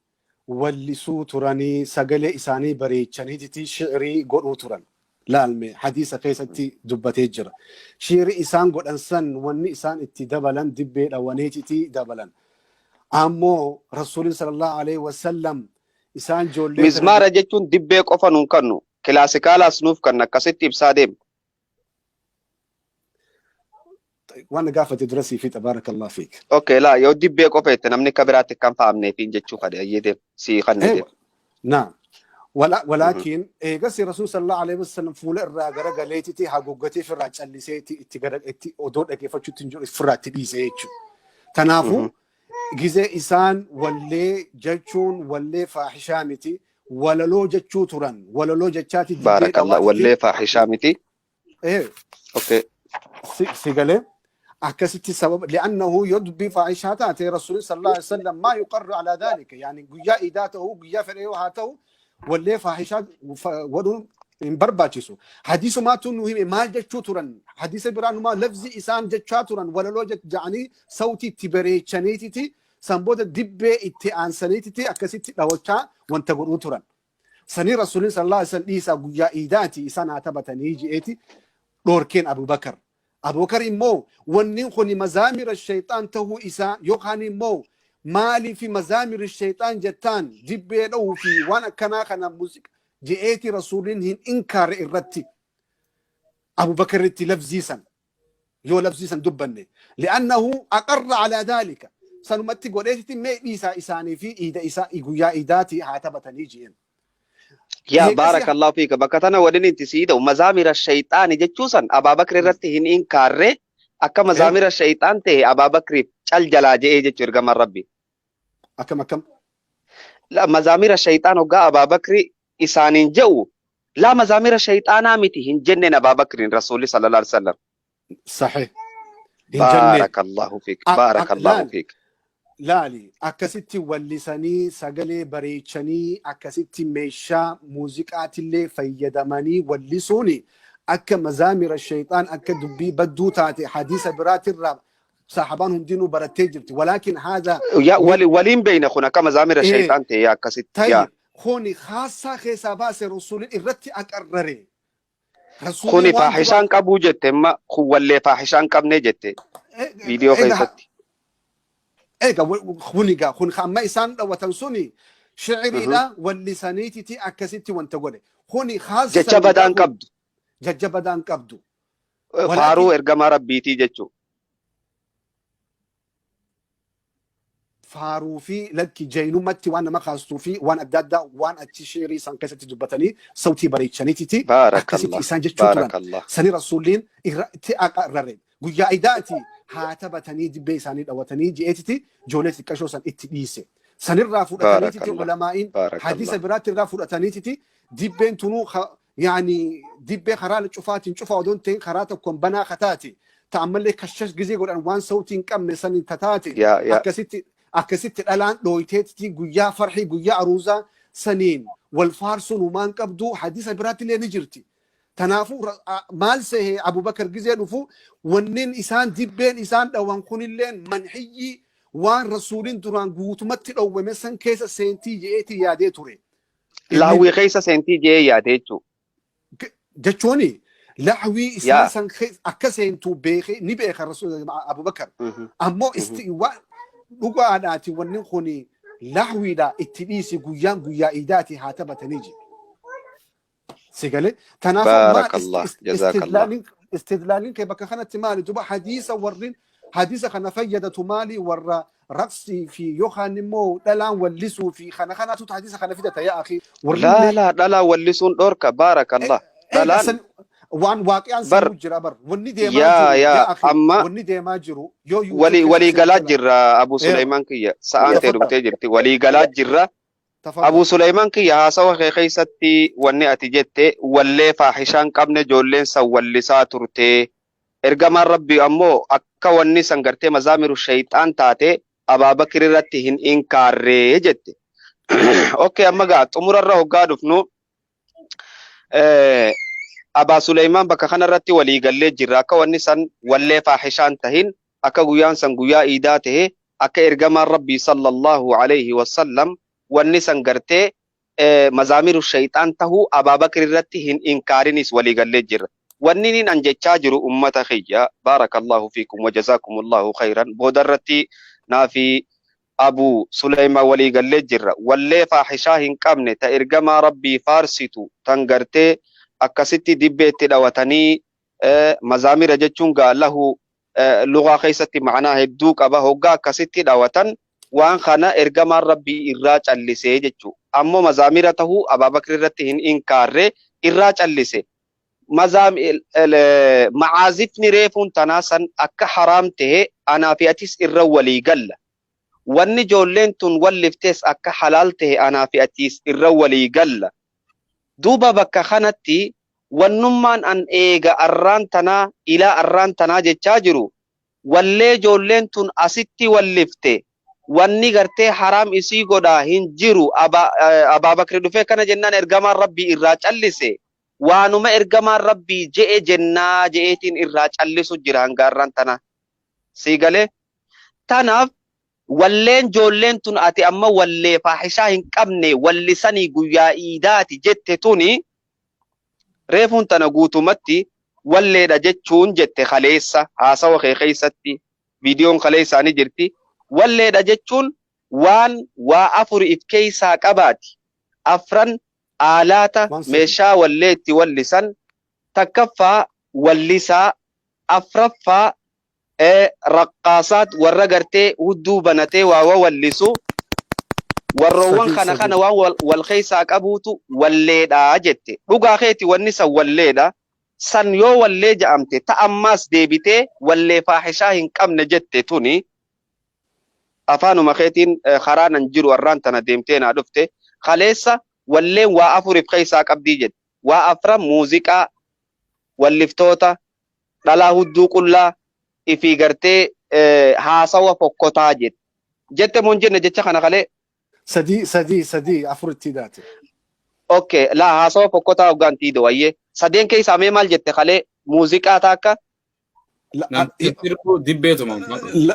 wallisuu turanii, sagalee isaanii bareechaniititi shi'irii godhuu turan. Laalme, hadiisa keessatti dubbatee jira. Shi'irii isaan godhan san wanni isaan itti dabalan dibbee dhawaniititi dabalan. Ammoo Rasuulin sallallahu alaihi wasallam isaan ijoollee tana Mizmaara jechuun dibbee qofa nuun kannu, kilaasikaalaas nuuf kan akkasitti ibsaa deema. Waan gaafate dura sii fixa, baarakallahu fiik. Okay, laa, yoo dibbee qofa jette namni akka biraatti kan fahamneefiin jechuu fadhe. Ayyee, deem, sii kanne, deem. Naam. Walaakin eegas Rasuul sallallahu alaihi wasallam fuula irraa gara galeetiti haguuggatee ofirraa calliseeti itti gara itti odoo dhaggeeffachuutti hin jiru ofirraa itti dhiisee jechuudha. Kanaafuu gizee isaan wallee jechuun wallee faahishaa miti, walaloo jechuu turan, walaloo jechaati dibbee Baarakallah. dhawaatiti. Wallee faahishaa miti. Okay. Si galee, akkasitti sababa li'annahu yoo dubbii faahishaa taate Rasuulli sallallahu alaihi wasallam maa yuqarru ala dhalika, yani guyyaa iidaa ta'uu, guyyaa fedhe yoo haa ta'u, wallee faahishaa godhuun hin barbaachisu. Hadiisumaatu nu hime maal jechuu turan. Hadiisa biraa numaa lafzi isaan jechaa turan walaloo ja'anii sautii itti bareechaniititi, san booda dibbee itti aansaniititi akkasitti dhawachaa wanta godhuu turan. Sanii Rasuulli sallallahu alaihi wasallam dhiisaa, guyyaa iidaati, isaan haa taphatanii je'eeti dhoorkeen Abubakar. Abubakar immoo wanni kun mazaamira shayxaan ta'uu isaa yookaan immoo maaliif mazaamira shayxaan jettaan, dibbee dha'uu fi waan akkanaa kana muuziqaa je'eeti Rasuuliin hin inkaare irratti Abubakaritti lafziisan yoo lafziisan dubbanne, li'annahu aqarra alaa dhaalika, sanumatti godheetiti mee dhiisaa isaanii fi iida isaa guyyaa iidaati haa taphatanii je'een. Yaa Eegas baarakallahu fiika. Bakka tana waliin itti sii ta'u, mazaamira shayxaani jechuu san Abaabakri irratti hin inkaarre. Akka mazaamira shayxaan ta'e Abaabakriif cal jalaa je'ee jechuu ergamaan Rabbi. Akkam akkam? La, mazaamira shayxaan hoggaa Abaabakri isaaniin je'u, laa, mazaamira shayxaanaa miti hin jenneen Abaabakriin Rasuulli sallallahu alaihi wasallam. Sahih. Hin jenneen. Baarakallahu fiik. Baarakallahu Laal. fiik. Laali, akkasitti wallisanii, sagalee bareechanii, akkasitti meeshaa muuziqaatillee fayyadamanii wallisuuni Akka mazaamira shayxaan akka dubbii badduu taate hadiisa biraatirraa sahabaan hundinuu barattee jirti. Walaakin haadha Ya waliin beeyna kun akka mazaamira shayxaan ta'e yaa akkasitti yaa. Tayyib, kuni khaasaa keessaa baase, rasuulin irratti aqarrare. Kuni Rasuulin waan faahishaan duraan qabuu jette, amma kun wallee faahishaan qabnee jette viidiyoo eega keessatti. Eega kuni gaa kun amma isaan dhawwatan suni shiciriidha wallisaniititi akkasitti wanta godhe. Kuni Jecha khaassan badaan gaa kun qabdu. Jecha badaan qabdu. Faaruu Walaakin ergamaa rabbiitii jechuu. Faaruu fi lakki jaynumatti waan nama kaastuu fi waan adda addaa waan achi shiirii isaan keessatti dubbatanii sautii bareechaniititi akkasitti Baarakallah. isaan jechuu turan. Baarakallah. Sani rasuulliin irratti aqarrare. Guyyaa idaati haa taphatanii, dibbee isaanii dhawatanii je'eetiti ijoollee xiqqashoo san itti dhiise. Sanirraa fudhataniititi Baarakallah. ulamaa'iin Baarakallah. hadiisa biraatti irraa fudhataniititi dibbeen tunuu yaani dibbee karaa cufaatiin cufa odoon ta'in karaa tokkoon banaa kataate ta ammallee kashash gizee godhan waan sautii hin qabne saniin tataate Yaa yaa. akkasitti dhalaan dhooyteetiti guyyaa farhii, guyyaa aruuzaa saniin wal faarsuun humaan qabdu hadiisa biraatti illee ni jirti. Tanaafuu maal sehe Abubakar gizee dhufu, wanneen isaan dibbeen isaan dhawan kunilleen manhiyyii waan rasuulin duraan guutumatti dhowwame san keessa seentii je'eetii yaadee ture. Inni Lahwii keessa seentii jee yaade jechuu. Jechuuni lahwii isaan san akka seentu beekee ni beeka rasuul Abubakar. Ammoo isti waan dhugaadhaati, wanni kuni lahwiidha, itti dhiisi, guyyaan guyyaa iidaati, haa taphatanii jedhe. Si galee? Tanaafuu maal Baarakallah. Jazaakallah. Istidlaaliin kee bakka kanatti maali? Duba hadiisa warri hadiisa kana fayyadatu maali? Warra raqsii fi yookaan immoo dhalaan wallisuu fi kana kanaatu hadiisa kana fidata yaa akhi. Warri Laa laa, dhalaa wallisuun dhorka, baarakallah. Eega Dhalaan san waan waaqiyaan bar sanuu jira bar. Wanni deemaa yaa jiru yaa yaa akhi, amma wanni deemaa jiru yoo YouTube walii keessa walii galaa seente jirra Abu Suleymaan kiyya, sa'aan ta'e Tafaddal. dhumtee jirti, walii galaa jirra. Tafaddal. Abu Suleymaan kiyya, haasawa kee keessatti wanni ati jette wallee faahishaan qabne ijoolleen san wallisaa turte, ergamaan rabbii ammoo akka wanni san gartee mazaamiru shayxaan taate Abaabakir irratti hin inkaarree jette. Okay, amma gaa xumurarra hoggaa dhufnu, Abaa Suleymaan, bakka kanarratti walii gallee jirra akka wanni san wallee faahishaan tahin, akka guyyaan san guyyaa iidaa tahe, akka ergamaan rabbii sallallahu alayhi wasallam wanni san gartee mazaamiru shayxaan tahuu Abaabakir irratti hin inkaarinis walii gallee jirra. Wanni nin an jechaa jiru, ummata kiyya, baarakallahu fiikum wa jazaakumullahu khayran, booda irratti naafi Abu Suleymaan walii gallee jirra. Wallee faahishaa hin qabne ta ergamaa rabbii faarsitu tan gartee akkasitti dibbeetti dhawatanii, mazaamira jechuun gaa lahu lugaa keessatti ma'anaa hedduu qaba, hoggaa akkasitti dhawatan waan kana ergamaan rabbii irraa callisee jechuu. Ammoo mazaamira tahuu Abaabakir irratti hin inkaarre, irraa callise. Macaazifni reefuun tanaa san akka haraam tahe anaa fi atis irra walii galla. Wanni ijoolleen tun walliftes akka halaal tahe anaa fi atis irra walii galla. Duuba bakka kanatti wannummaan an eega arraan tanaa ilaa arraan tanaa jechaa jiru, wallee ijoolleen tun asitti wallifte wanni gartee haraam isii godhaa hin jiru. Abaabakri dhufee kana jennaan ergamaan rabbii irraa callise. Waanuma ergamaan rabbii je'e jennaa je'eetiin irraa callisu jira hanga arraan tanaa. Sii galee? Tanaaf walleen ijoolleen tun ati amma wallee faahishaa hin qabne wallisanii guyyaa iidaati jette tuni, reefuun tana guutumatti walleedha jechuun jette kaleessa haasawa kee keessatti, viidiyoon kaleessaa ni jirti. Walleedha jechuun waan waa afur if keessaa qabaati. Afran aalaata Waan 3. meeshaa wallee itti wallisan, takkaffaa wallisaa, afraffaa raqqaasaat warra gartee hudduu banatee waa wallisu, warroowwan 3 kana 3. Kana waan wal keessaa qabuutu walleedha jette. Dhugaa keeti, wanni san walleedha. San yoo wallee ja'amte, ta ammaas deebitee wallee faahishaa hin qabne jette tuni afaanuma keetiin karaa nan jiru arraan tana deemtee naa dhufte. Kaleessa walleen waa afuriif keessaa qabdii jette. Waa afran: muuziqaa, walliftoota, dhalaa hudduu qullaa ifii gartee haasawa fokkotaa jette. Jette moo hin jenne jecha kana kalee? 3 3 3 afur itti daate. Okay, laa haasawa fokkotaa hoggaan tiidoo ayyee. Sadeen keessaa mee maal jette kalee muuziqaa taakka? Namtichi sirbu dibbeetuma.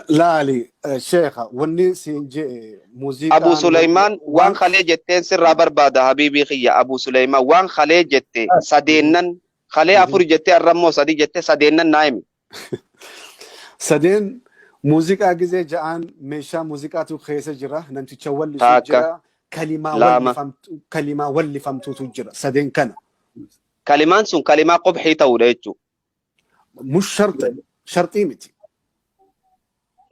Laali sheekha, wanni siin jee muuziqaan Abu Suleymaan, waan kalee jetteen sirraa barbaada, habiibii kiyya Abu Suleymaan, waan kalee jette sadeennan, kalee afur jette, arrammoo sadi jette, sadeennan naa himi. Sadeen muuziqaa gizee ja'aan meeshaa muuziqaatu keessa jira, namticha wallisu Taakka. jira, kalimaa Lama. wallifamtu, kalimaa wallifamtuutu jira, sadeen kana. Kalimaan sun kalimaa qubxii ta'uudha jechuudha. Mush sharxi, sharxii miti.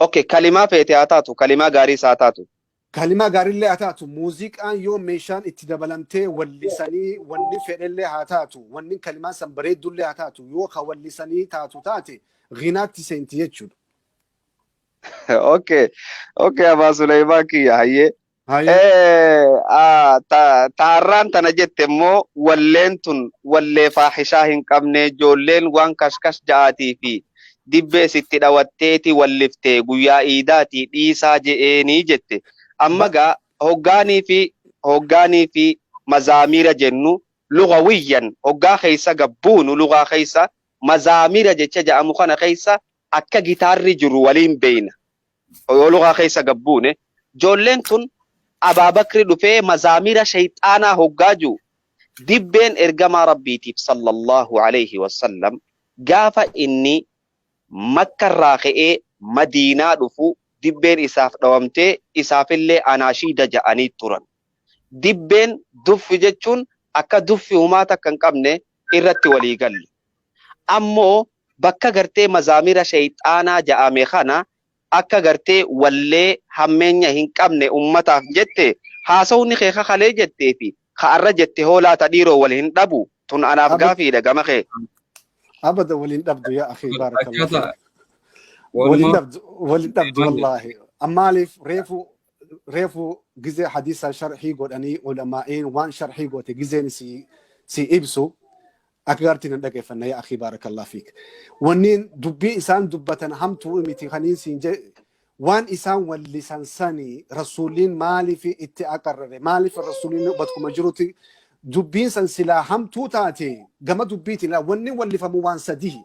Okay, kalimaa feete haa taatu, kalimaa gaariis haa taatu. Kalimaa gaariillee haa taatu, muuziqaan yoo meeshaan itti dabalamtee wallisanii, wanni fedhellee haa taatu, wanni kalimaan san bareeddullee haa taatu, yoo ka wallisanii taatu taate ghinaatti seenti jechuudha. Okay, Abaa Suleymaan kiyya, hayyee. Hayyee. Taarraan tana jette immoo walleen tun wallee faahishaa hin qabne, ijoolleen waan kashkash ja'aatii fi dibbee sitti dhawatteeti walliftee guyyaa iidaatii dhiisaa je'eenii jette. Amma gaa hoggaanii fi mazaamira jennu, lugawiyyan hoggaa keessa gabbuunu, lugaa keessa mazaamira jecha ja'amu kana keessa akka gitaarri jiru waliin beeyna. Yoo lugaa keessa gabbuune, ijoolleen tun Abaabakri dhufee mazaamira shayxaanaa hoggaa jiru, dibbeen ergamaa rabbiitiif sallallahu alayhi wasallam gaafa inni Makkarraa ka'ee Madiinaa dhufu dibbeen isaaf dhawamtee isaafillee anaashiida ja'anii turan. Dibbeen duffi jechuun akka duffi humaa takka hin qabne irratti walii galle. Ammoo bakka gartee mazaamira shayxaanaa ja'ame kana akka gartee wallee hammeenya hin qabne ummataaf jette, haasawni kee kakalee jettee fi ka'arra jette hoolaa ta dhiiroo wal hin dhabu, tun anaaf gaafiidha gama kee. Abada waliin dhabdu yaa akhi, baarakallahu Akkaataa fiik. Waliin walumaa dhabdu, waliin dhabdu wallaahi. Ammaaliif reefu gizee hadiisa sharhii godhanii ulamaa'iin waan sharhii goote gizeen si ibsu akka gaartiin hin dhageeffanna, yaa akhi, baarakallahu fiik. Wanniin dubbii isaan dubbatan hamtuu miti kaniin siin jedhe, waan isaan wallisan sani rasuuliin maaliif itti aqarrare, maaliif rasuuliin bakkuma jirutti dubbiin san silaa hamtuu taate, gama dubbiitiin wanni wallifamu waan sadihi.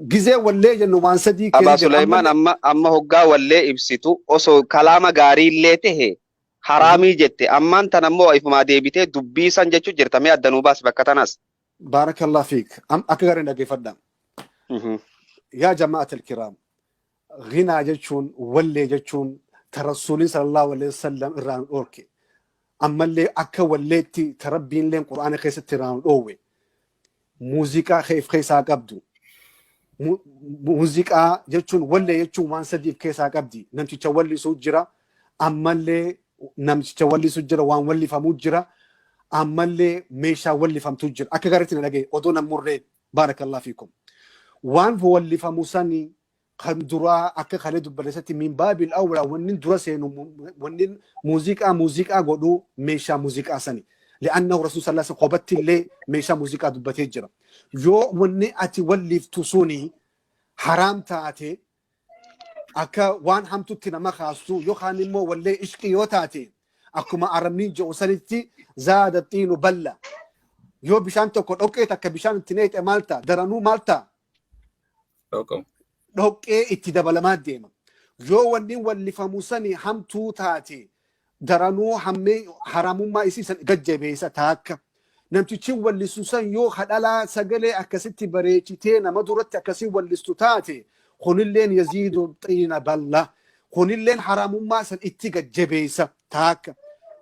Gizee wallee jennu waan sadii Abaa keessa jira. Suleymaan, amma hoggaa wallee ibsitu osoo kalaama gaariillee tahe haraamii jette, ammaan tan ammoo ifumaa deebitee dubbii san jechuu jirta, mee addanuu baasi bakka tanaas. Baarakallah fiik. Akka gaariin dhaggeeffadha. Yaa jamaat alkiraam, ghinaa jechuun, wallee jechuun ta rasuuliin sallallahu alaihi wasallam irraa nu dhoorke. Ammallee akka walleetti ta rabbiinleen qur'aana keessatti irraa nu dhoowwe. Muuziqaa keef keessaa qabdu. Muuziqaa jechuun, wallee jechuun waan sadiif keessaa qabdi. Namticha wallisuu jira. Ammallee namticha wallisuu jira, waan wallifamuu jira. Ammallee meeshaa wallifamtuu jira. Akka gaariitti na dhagaye odoo nan murree, baarakallah fiikum. Waan wallifamu sani kan duraa akka kalee dubbateessatti min baabil awlaa wanni dura seenu, wanni muuziqaa muuziqaa godhu meeshaa muuziqaa sani. Li'annahu rasuul sallallahu alaihi wasallam kophatti illee meeshaa muuziqaa dubbatee jira. Yoo wanni ati walliftu suni haraam taate, akka waan hamtutti nama kaastu, yookaan immoo wallee ishqii yoo taate, akkuma arabniin jedhu sanitti zaada xiinu balla. Yoo bishaan tokko dhoqqee takka bishaan itti neexe maal ta'a? Daranuu maal ta'a? Dhoqqamu. Dhoqqee itti dabalamaa deema. Yoo wanni wallifamu sani hamtuu taate, daranuu hammee haramummaa isii san gajjabeessa taakka. Namtichi wallisu san yoo hadhalaa sagalee akkasitti bareechitee nama duratti akkasii wallistu taate, kunilleen yaziidu xiina balla. Kunilleen haramummaa san itti gajjabeessa taakka.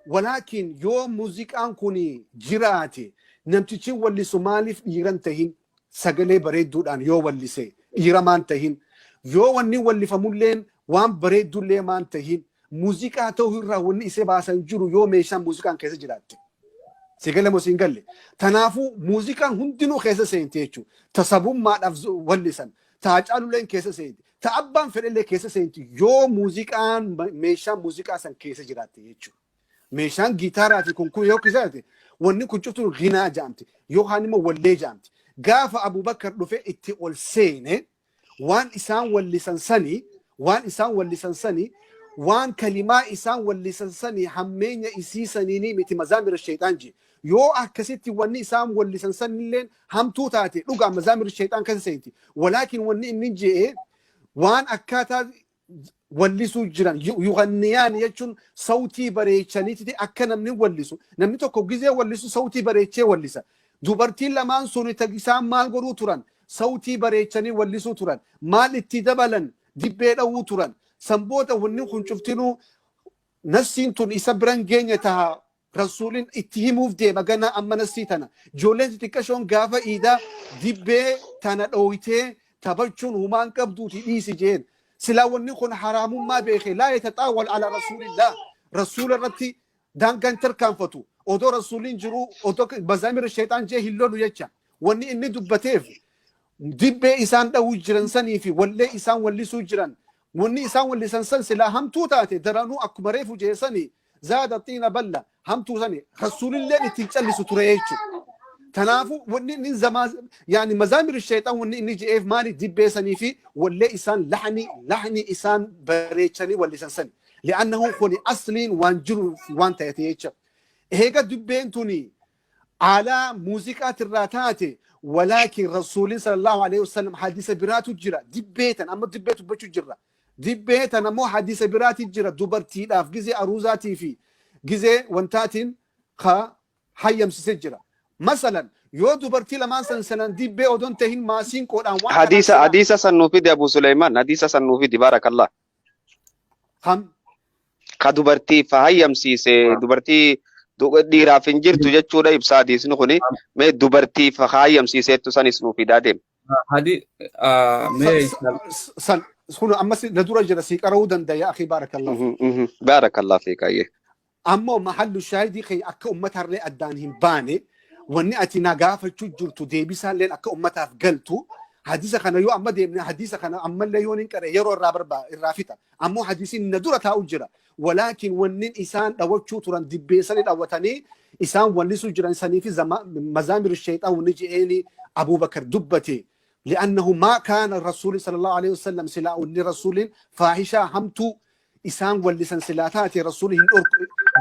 Walaakin yoo muuziqaan kun jiraate, namtichi wallisu maaliif dhiiran tahin, sagalee bareedduudhaan yoo wallise dhiira maan tahin, yoo wanni wallifamulleen waan bareeddullee maan tahin, muuziqaa ta'uu irraa wanni isee baasan jiru yoo meeshaan muuziqaan keessa jiraatte. Si galle moo siin galle? Tanaafuu muuziqaan hundinuu keessa seenti jechuudha. Ta sabummaadhaaf wallisan, ta Hacaaluleen keessa seenti, ta abbaan fedhellee keessa seenti yoo muuziqaan meeshaan muuziqaa san keessa jiraatte jechuudha. Meeshaan giitaaraa fi kun yoo keessa jiraate, wanni kun cuftuun ghinaa jedhamti yookaan immoo wallee jedhamti. Gaafa Abubakar dhufe itti ol seene, waan isaan wallisan sanii Waan kalimaa isaan wallisan sanii hammeenya isii saniinii miti mazaamira sheexaan jee. Yoo akkasitti wanni isaan wallisan sanilleen hamtuu taate, dhugaa mazaamira sheexaan keessa seenti. Walaakin wanni inni je'e waan akkaataa wallisuu jiran, yughanniyaan jechuun sawtii bareechaniiti akka namni wallisu. Namni tokko gizee wallisu sawtii bareechee wallisa. Dubartiin lamaan sun isaan maal godhuu turan? Sawtii bareechanii wallisuu turan. Maal itti dabalan? Dibbee dhawuu turan. Sanboota wanni kun cuftinuu nassiin tun isa biran geenye taha. Rasuulin itti himuuf deema gana amma nassii tana. Ijoolleen xixiqqashoon gaafa iidaa dibbee tana dhooytee taphachuun humaan qabduuti dhiisi jeen. Silaa wanni kun haraamummaa beeke, laa yataxaawwal ala rasuulillah, rasuula irratti daangaan tarkaanfatu. Odoo rasuuliin jiruu odoo mazaamira sheexaan jee hin lolu jecha. Wanni inni dubbateef dibbee isaan dhawuu jiran sanii fi wallee isaan wallisuu jiran. Wanni isaan wallisan san silaa hamtuu taate, daranuu akkuma reefu jeesanii zaada xiina balla hamtuu sani rasuulilleen ittiin callisu ture jechuudha. Kanaafuu wanni inni zamaa yaani mazaamir sheexaan wanni inni je'eef maali? Dibbee sanii fi wallee isaan lahni isaan bareechanii wallisan sani. Li'annahu kuni asliin waan jiru waan ta'eef jecha. Eega dibbeen tuni aalaa muuziqaatirraa taate, walaakin rasuulin sallallahu alaihi wasallam hadiisa biraatu jira. Dibbee tan amma dibbee dubbachuu jirra. Dibbee tan ammoo hadiisa biraati jira, dubartiidhaaf gizee aruuzaatii fi gizee wantaatiin ka hayyamsise jira. Masalan yoo dubartii lamaan san sanan dibbee odon tahin maasiinqoodhaan waan kanaan Hadiisa silaa hadiisa san nuu fidi, Abu Suleyman, hadiisa san nuu fidi, baarakallah. Kam? Ka dubartiif hayyamsiise, dubartii dhiiraaf hin jirtu jechuudha ibsa hadiisni kuni. Mee dubartiif hayyamsiiseettu sanis nuu fidaa deema. Hadi mee San kun ammas na dura jira, sii qara'uu danda'a, akhi, baarakallah. Baarakallah fiika ayyee. Ammoo mahallu shaahidii kee akka uummatarlee addaan hin baane, wanni ati na gaafachuu jirtu deebisaalleen akka ummataaf galtu, hadiisa kana yoo amma deemne, hadiisa kana ammallee yoo hin qare yeroo irraa barbaa irraa fixa. Ammoo hadiisiin na dura taa'u jira. Walaakin wanni isaan dhawachuu turan dibbeessanii dhawatanii isaan wallisuu jiran sanii fi mazaamir sheexaan wanni je'eeni Abubakar dubbate. لأنه ما كان الرسول صلى الله عليه وسلم سلا أني رسول فاحشة همتو إسان ولسان سلاتاتي رسول هن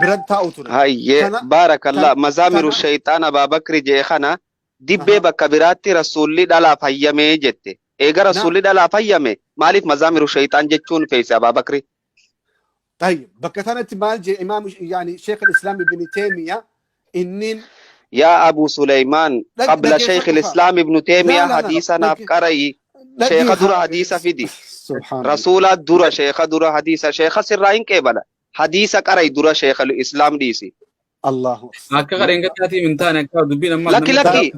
برد تاؤتنا. Hayyee. Baarakallah. Mazaamiru shayxaan Abaabakri jee kana dibbee bakka biraatti rasuulli dhalaaf hayyamee jette. Eega rasuulli dhalaaf hayyame, maaliif mazaamiru shayxaan jechuun feese Abaabakri? طيب، بكتنت مال جي إمام يعني شيخ الإسلام ابن تيمية إنين Yaa Abu Suleymaan, qabla Sheekh Islaam Ibnu لا Teemiyaa لا لا hadiisa naaf qara'i. لقي Sheekha dura hadiisa fidi. سبحان الله. Rasuula dura, sheekha dura hadiisa. Sheekha sirraa hin qeebala. Hadiisa qara'i dura, sheekha Islaam dhiisi. الله Akka qareengattaatii hin taane akka dubbiin ammaa Lakki, lakki,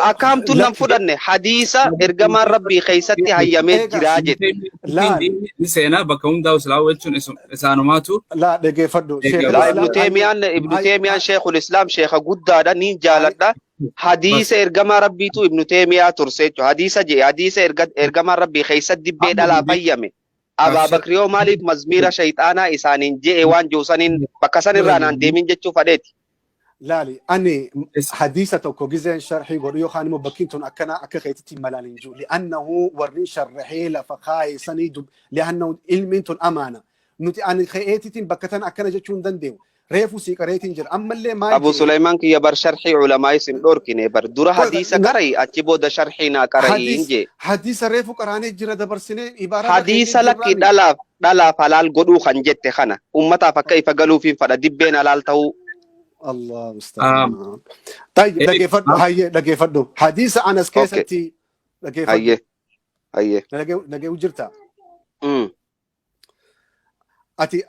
akka hamtuun nan fudhanne, hadiisa ergamaan rabbii keessatti hayyamee jiraa jette. لا. Ni seenaa bakka hundaa'u silaa jechuun isaanumaatu لا, dhaggeeffadhu. Sheekh Laa, Islaam Ibnu Teemiyaan, Ibnu Teemiyaan Sheekhul Islaam, sheekha guddaadha, niin jaaladha. Hadiisa ergamaa rabbiitu Ibnu Teemiyaa turse jechuudha. Hadiisa jee, hadiisa ergamaan rabbii keessatti dibbee dhalaaf hayyame. Abaabakri yoo maaliif mazmiira shayxaanaa isaaniin je'e waan jiru saniin bakka san irraa naan deemin jechuu fadheeti. Laali, ani hadiisa tokko gizeen sharxii godhu yookaan immoo bakkiin tun akkana akka keetitti malaan hin jiru. Li'annahu warri sharraxee lafa kaa'e sanii dub li'annahu ilmiin tun amaana. Nuti ani ka'eetitiin bakka tana akkana jechuu hin danda'u. Reefu sii qareetiin jira. Ammallee maal Abu jedhe? Suleymaan kiyya, bar sharxii ulamaa isin dhorkine bar. Dura hadiisa qara'i, achi booda sharxii naa qara'i hin jee. Hadiisa reefu qaraanee jira, dabarsinee ibaaraa Hadiisa, lakki, dhalaaf halaal godhuu kan jette kana ummataaf akka ifa galuufiin fadha, dibbeen halaal ta'uu. الله musta'an. طيب، dhaggeeffadhu, hayyee, dhaggeeffadhu. Hadiisa Anas keessatti dhaggeeffadhu. Hayyee. Dhaggeeffadhu jirta. Ati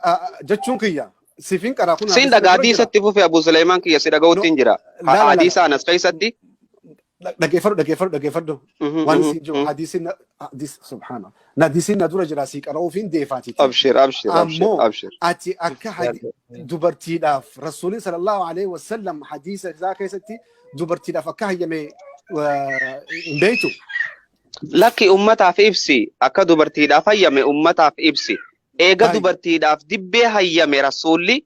jechuun kiyya sifin qaraa kun Siin dhagaa, hadiisatti fufe, Abu Suleymaan kiyya, si dhaga'utti hin jira. Hadiisa Anas keessatti. Dhaggeeffadhu, dhaggeeffadhu, dhaggeeffadhu. Waan siin jiru hadiisiin hadiis subhaana. Hadiisiin na dura jira, sii qara'uuf hin deefaatiti. Abshir, abshir, abshir. Ammoo abshir. Ati akka dubartiidhaaf rasuulin sallallahu alaihi wasallam hadiisa isaa keessatti dubartiidhaaf akka hayyame hin beektu. Lakki, ummataaf ibsi, akka dubartiidhaaf hayyame ummataaf ibsi. Eega Taayib. dubartiidhaaf dibbee hayyame rasuulli,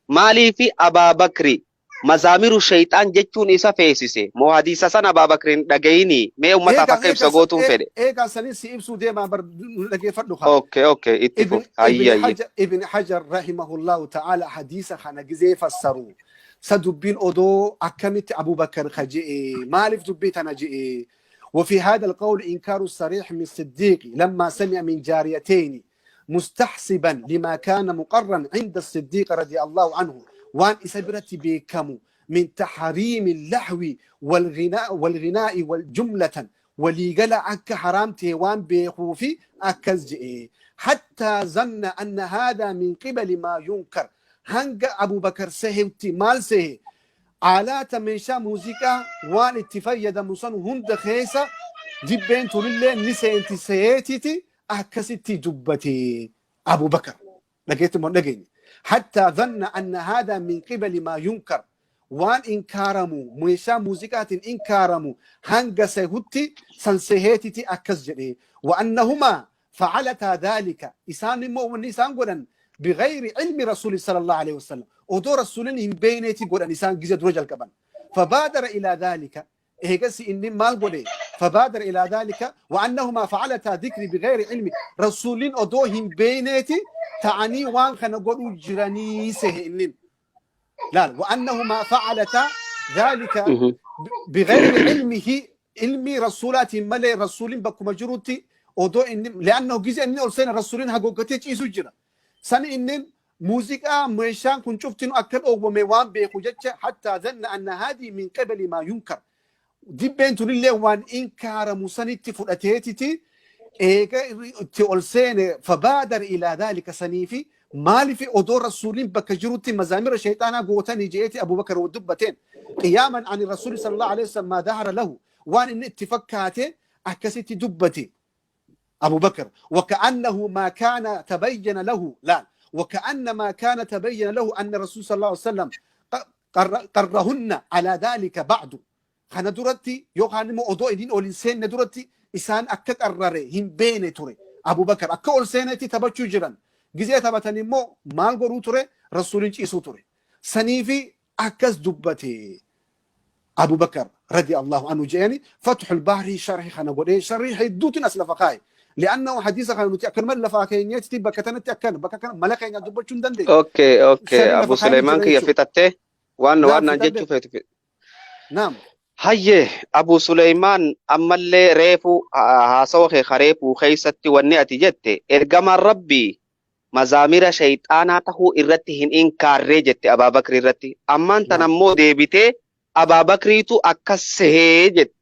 maaliifi Abaabakri Mazaamiru shayxaan jechuun isa feesise. Moo hadiisa sana Abaabakriin dhagayini mee ummataaf akka ibsa gootuun fedhe. Eegaa sanin si ibsuu deemaa bar dhageeffadhu haa. Okay okay itti fuf. Hayyi hayyi. Ibn Hajar rahimahullahu ta'ala hadiisa kana gizee fassaru. Sa dubbiin odoo akkamitti Abubakar ka je'e maaliif dubbii tana je'e. وفي هذا القول إنكار الصريح من الصديق لما سمع من جاريتين مستحسبا لما كان مقرا عند الصديق رضي الله عنه وان إسبرت بكم من تحريم اللحو والغناء والجملة وليقل أك حرامته وان بخوفي أكزجئ حتى ظن أن هذا من قبل ما ينكر هنگ أبو بكر سهوتي مال سه آلات ميشا موسيقى وان اتفيد مصن هند خيسة جبين تولي نسي انت سيتي أكستي جبتي أبو بكر لقيت من لقيني حتى ظن أن هذا من قبل ما ينكر وان إنكارمو ميشا موسيقات إنكارمو هنگ سيهوتي سنسيهتي أكسجري وأنهما فعلتا ذلك إسان مو ونسان قرن بغير علم رسول صلى الله عليه وسلم ودور رسولين بينتي قرن إسان جزء رجل كبن فبادر إلى ذلك إيجسي إني مال قولي فبادر إلى ذلك وأنهما فعلتا ذكري بغير علم رسولين أدوهم بينتي تعني وان خنا قولوا جرانيسه إنين لا وأنهما فعلتا ذلك بغير علمه علمي رسولات ملي رسولين بكم جروتي أدو إني لأنه جزء إني أرسلنا رسولين هقوقتي إيسو جرا سن إنين موسيقى ميشان كنت شفتنو أكل أو ميوان بيخوجتش حتى ظن أن هذه من قبل ما ينكر دبين تولي وان إنكار مسنتي فرأتيتي تقول فبادر إلى ذلك سنيفي مالي في أدور رسولين بكجروتي مزامير الشيطان قوتني جئتي أبو بكر ودبتين قياما عن الرسول صلى الله عليه وسلم ما ظهر له وان إن اتفكاتي أكستي دبتي أبو بكر وكأنه ما كان تبين له لا وكأن ما كان تبين له أن الرسول صلى الله عليه وسلم قرهن على ذلك بعد خنا درتي يوخان مو أدو إدين أولين ندرتي إسان أكك الرري هم بين توري أبو بكر أكا أولسينتي تبچو جران جزء تبتني مو مال غرو توري رسولين إيسو توري سنيفي أكس دبتي أبو بكر رضي الله عنه جاني فتح البحر شرح خنا قول شرح دوتين أسلفقاي لأنه حديث خنا نتأكل من لفاكين يتي بكتنا تأكل بكتنا ملكين يدبچون دندي أوكي أوكي أبو سليمان كي يفتته وأنا جيتشو فت نعم Hayyee Abu Suleymaan ammallee reefu haasawa kee kareefuu keessatti wanni ati jette ergamaan rabbii mazaamira shayxaanaa tahuu irratti hin inkaarree jette Abaabakrii irratti. Ammaan tan ammoo deebitee Abaabakriitu akkas sehee jette.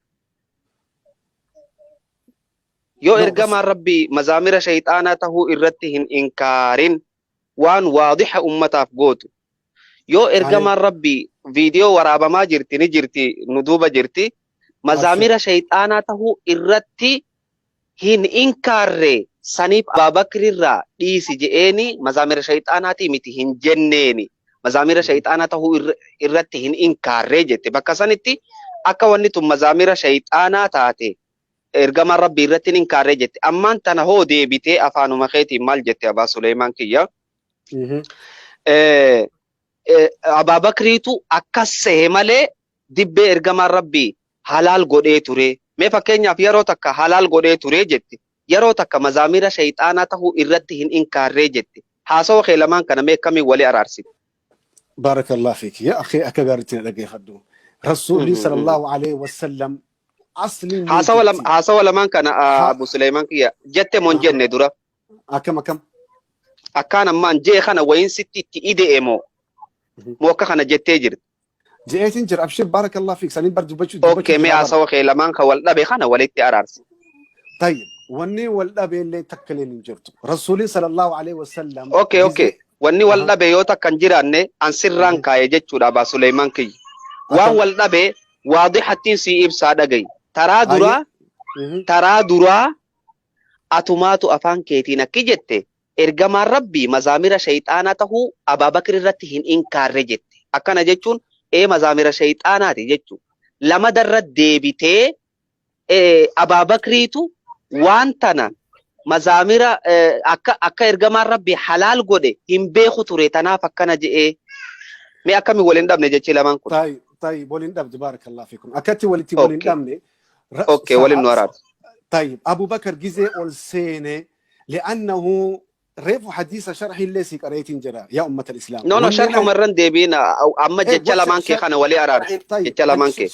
Yoo ergamaan rabbii mazaamira shayxaanaa tahuu irratti hin inkaarin waan waadixa ummataaf gootu. Yoo ergamaan rabbii viidiyoo waraabamaa jirti ni jirti nu duuba jirti mazaamira shayxaanaa tahuu irratti hin inkaarre saniif Abaabakrirraa dhiisi je'eeni mazaamira shayxaanaatii miti hin jenneeni mazaamira shayxaanaa tahuu irratti hin inkaarre jette bakka sanitti akka wanni tun mazaamira shayxaanaa taate ergamaan rabbii irratti hin inkaarre jette ammaan tana hoo deebitee afaanuma keetiin maal jette Abaa Suleymaan kiyya. Abaabakriitu akkas sehe malee dibbee ergamaan rabbii halaal godhee ture. Mee fakkeenyaaf yeroo takka halaal godhee ture jetti. Yeroo takka mazaamira shayxaanaa tahuu irratti hin inkaarree jetti. Haasawa kee lamaan kana mee akkamiin walii araarsite? Baarakallah fiik. Yaa akhii akka gaariitti na dhaggeeffadhu. Rasuulli sallallahu alaihi wasallam asliin Haasawa lamaan kana Abu Suleymaan kiyya jette moo hin jenne dura? Akkam akkam? Akkaan ammaan jee kana wayin sitti itti ide'e moo? Moo akka kana jettee jirti. Je'eetiin jira abshir baarakallah fiik saniin bar dubbachuu Okay mee haasawa kee lamaan kan wal dhabe kana walitti araarsi. Tayyib wanni wal dhabe illee takka illee hin jirtu. Rasuulli sallallahu alaihi wasallam. Okay okay wanni wal dhabe yoo takka hin jiraanne an sirraan kaa'e jechuudha Abaa Suleymaan kiyya. Waan wal dhabe waadixattiin sii ibsaa dhagayi. Taraa duraa atumaatu afaan keetiin akki jette ergamaan rabbii mazaamira shayxaanaa tahuu Abaabakir irratti hin inkaarre jette. Akkana jechuun mazaamira shayxaanaati jechuudha. Lama darra deebitee Abaabakriitu waan tana mazaamira akka ergamaan rabbii halaal godhe hin beeku ture tanaaf akkana je'ee. Mee akkami waliin dhabne jechi lamaan kun? طيب طيب، waliin dhabde، بارك الله فيكم. Akkatti walitti waliin dhabne. Okay, waliin nu araarsu. طيب، أبو بكر جزء السينة لأنه ريف حديث شرح اللي سيقريتين جرا يا أمة الإسلام. No, no, sharxuma irran deebiin amma jecha lamaan kee kana walii araarsu. طيب. Jecha lamaan kee.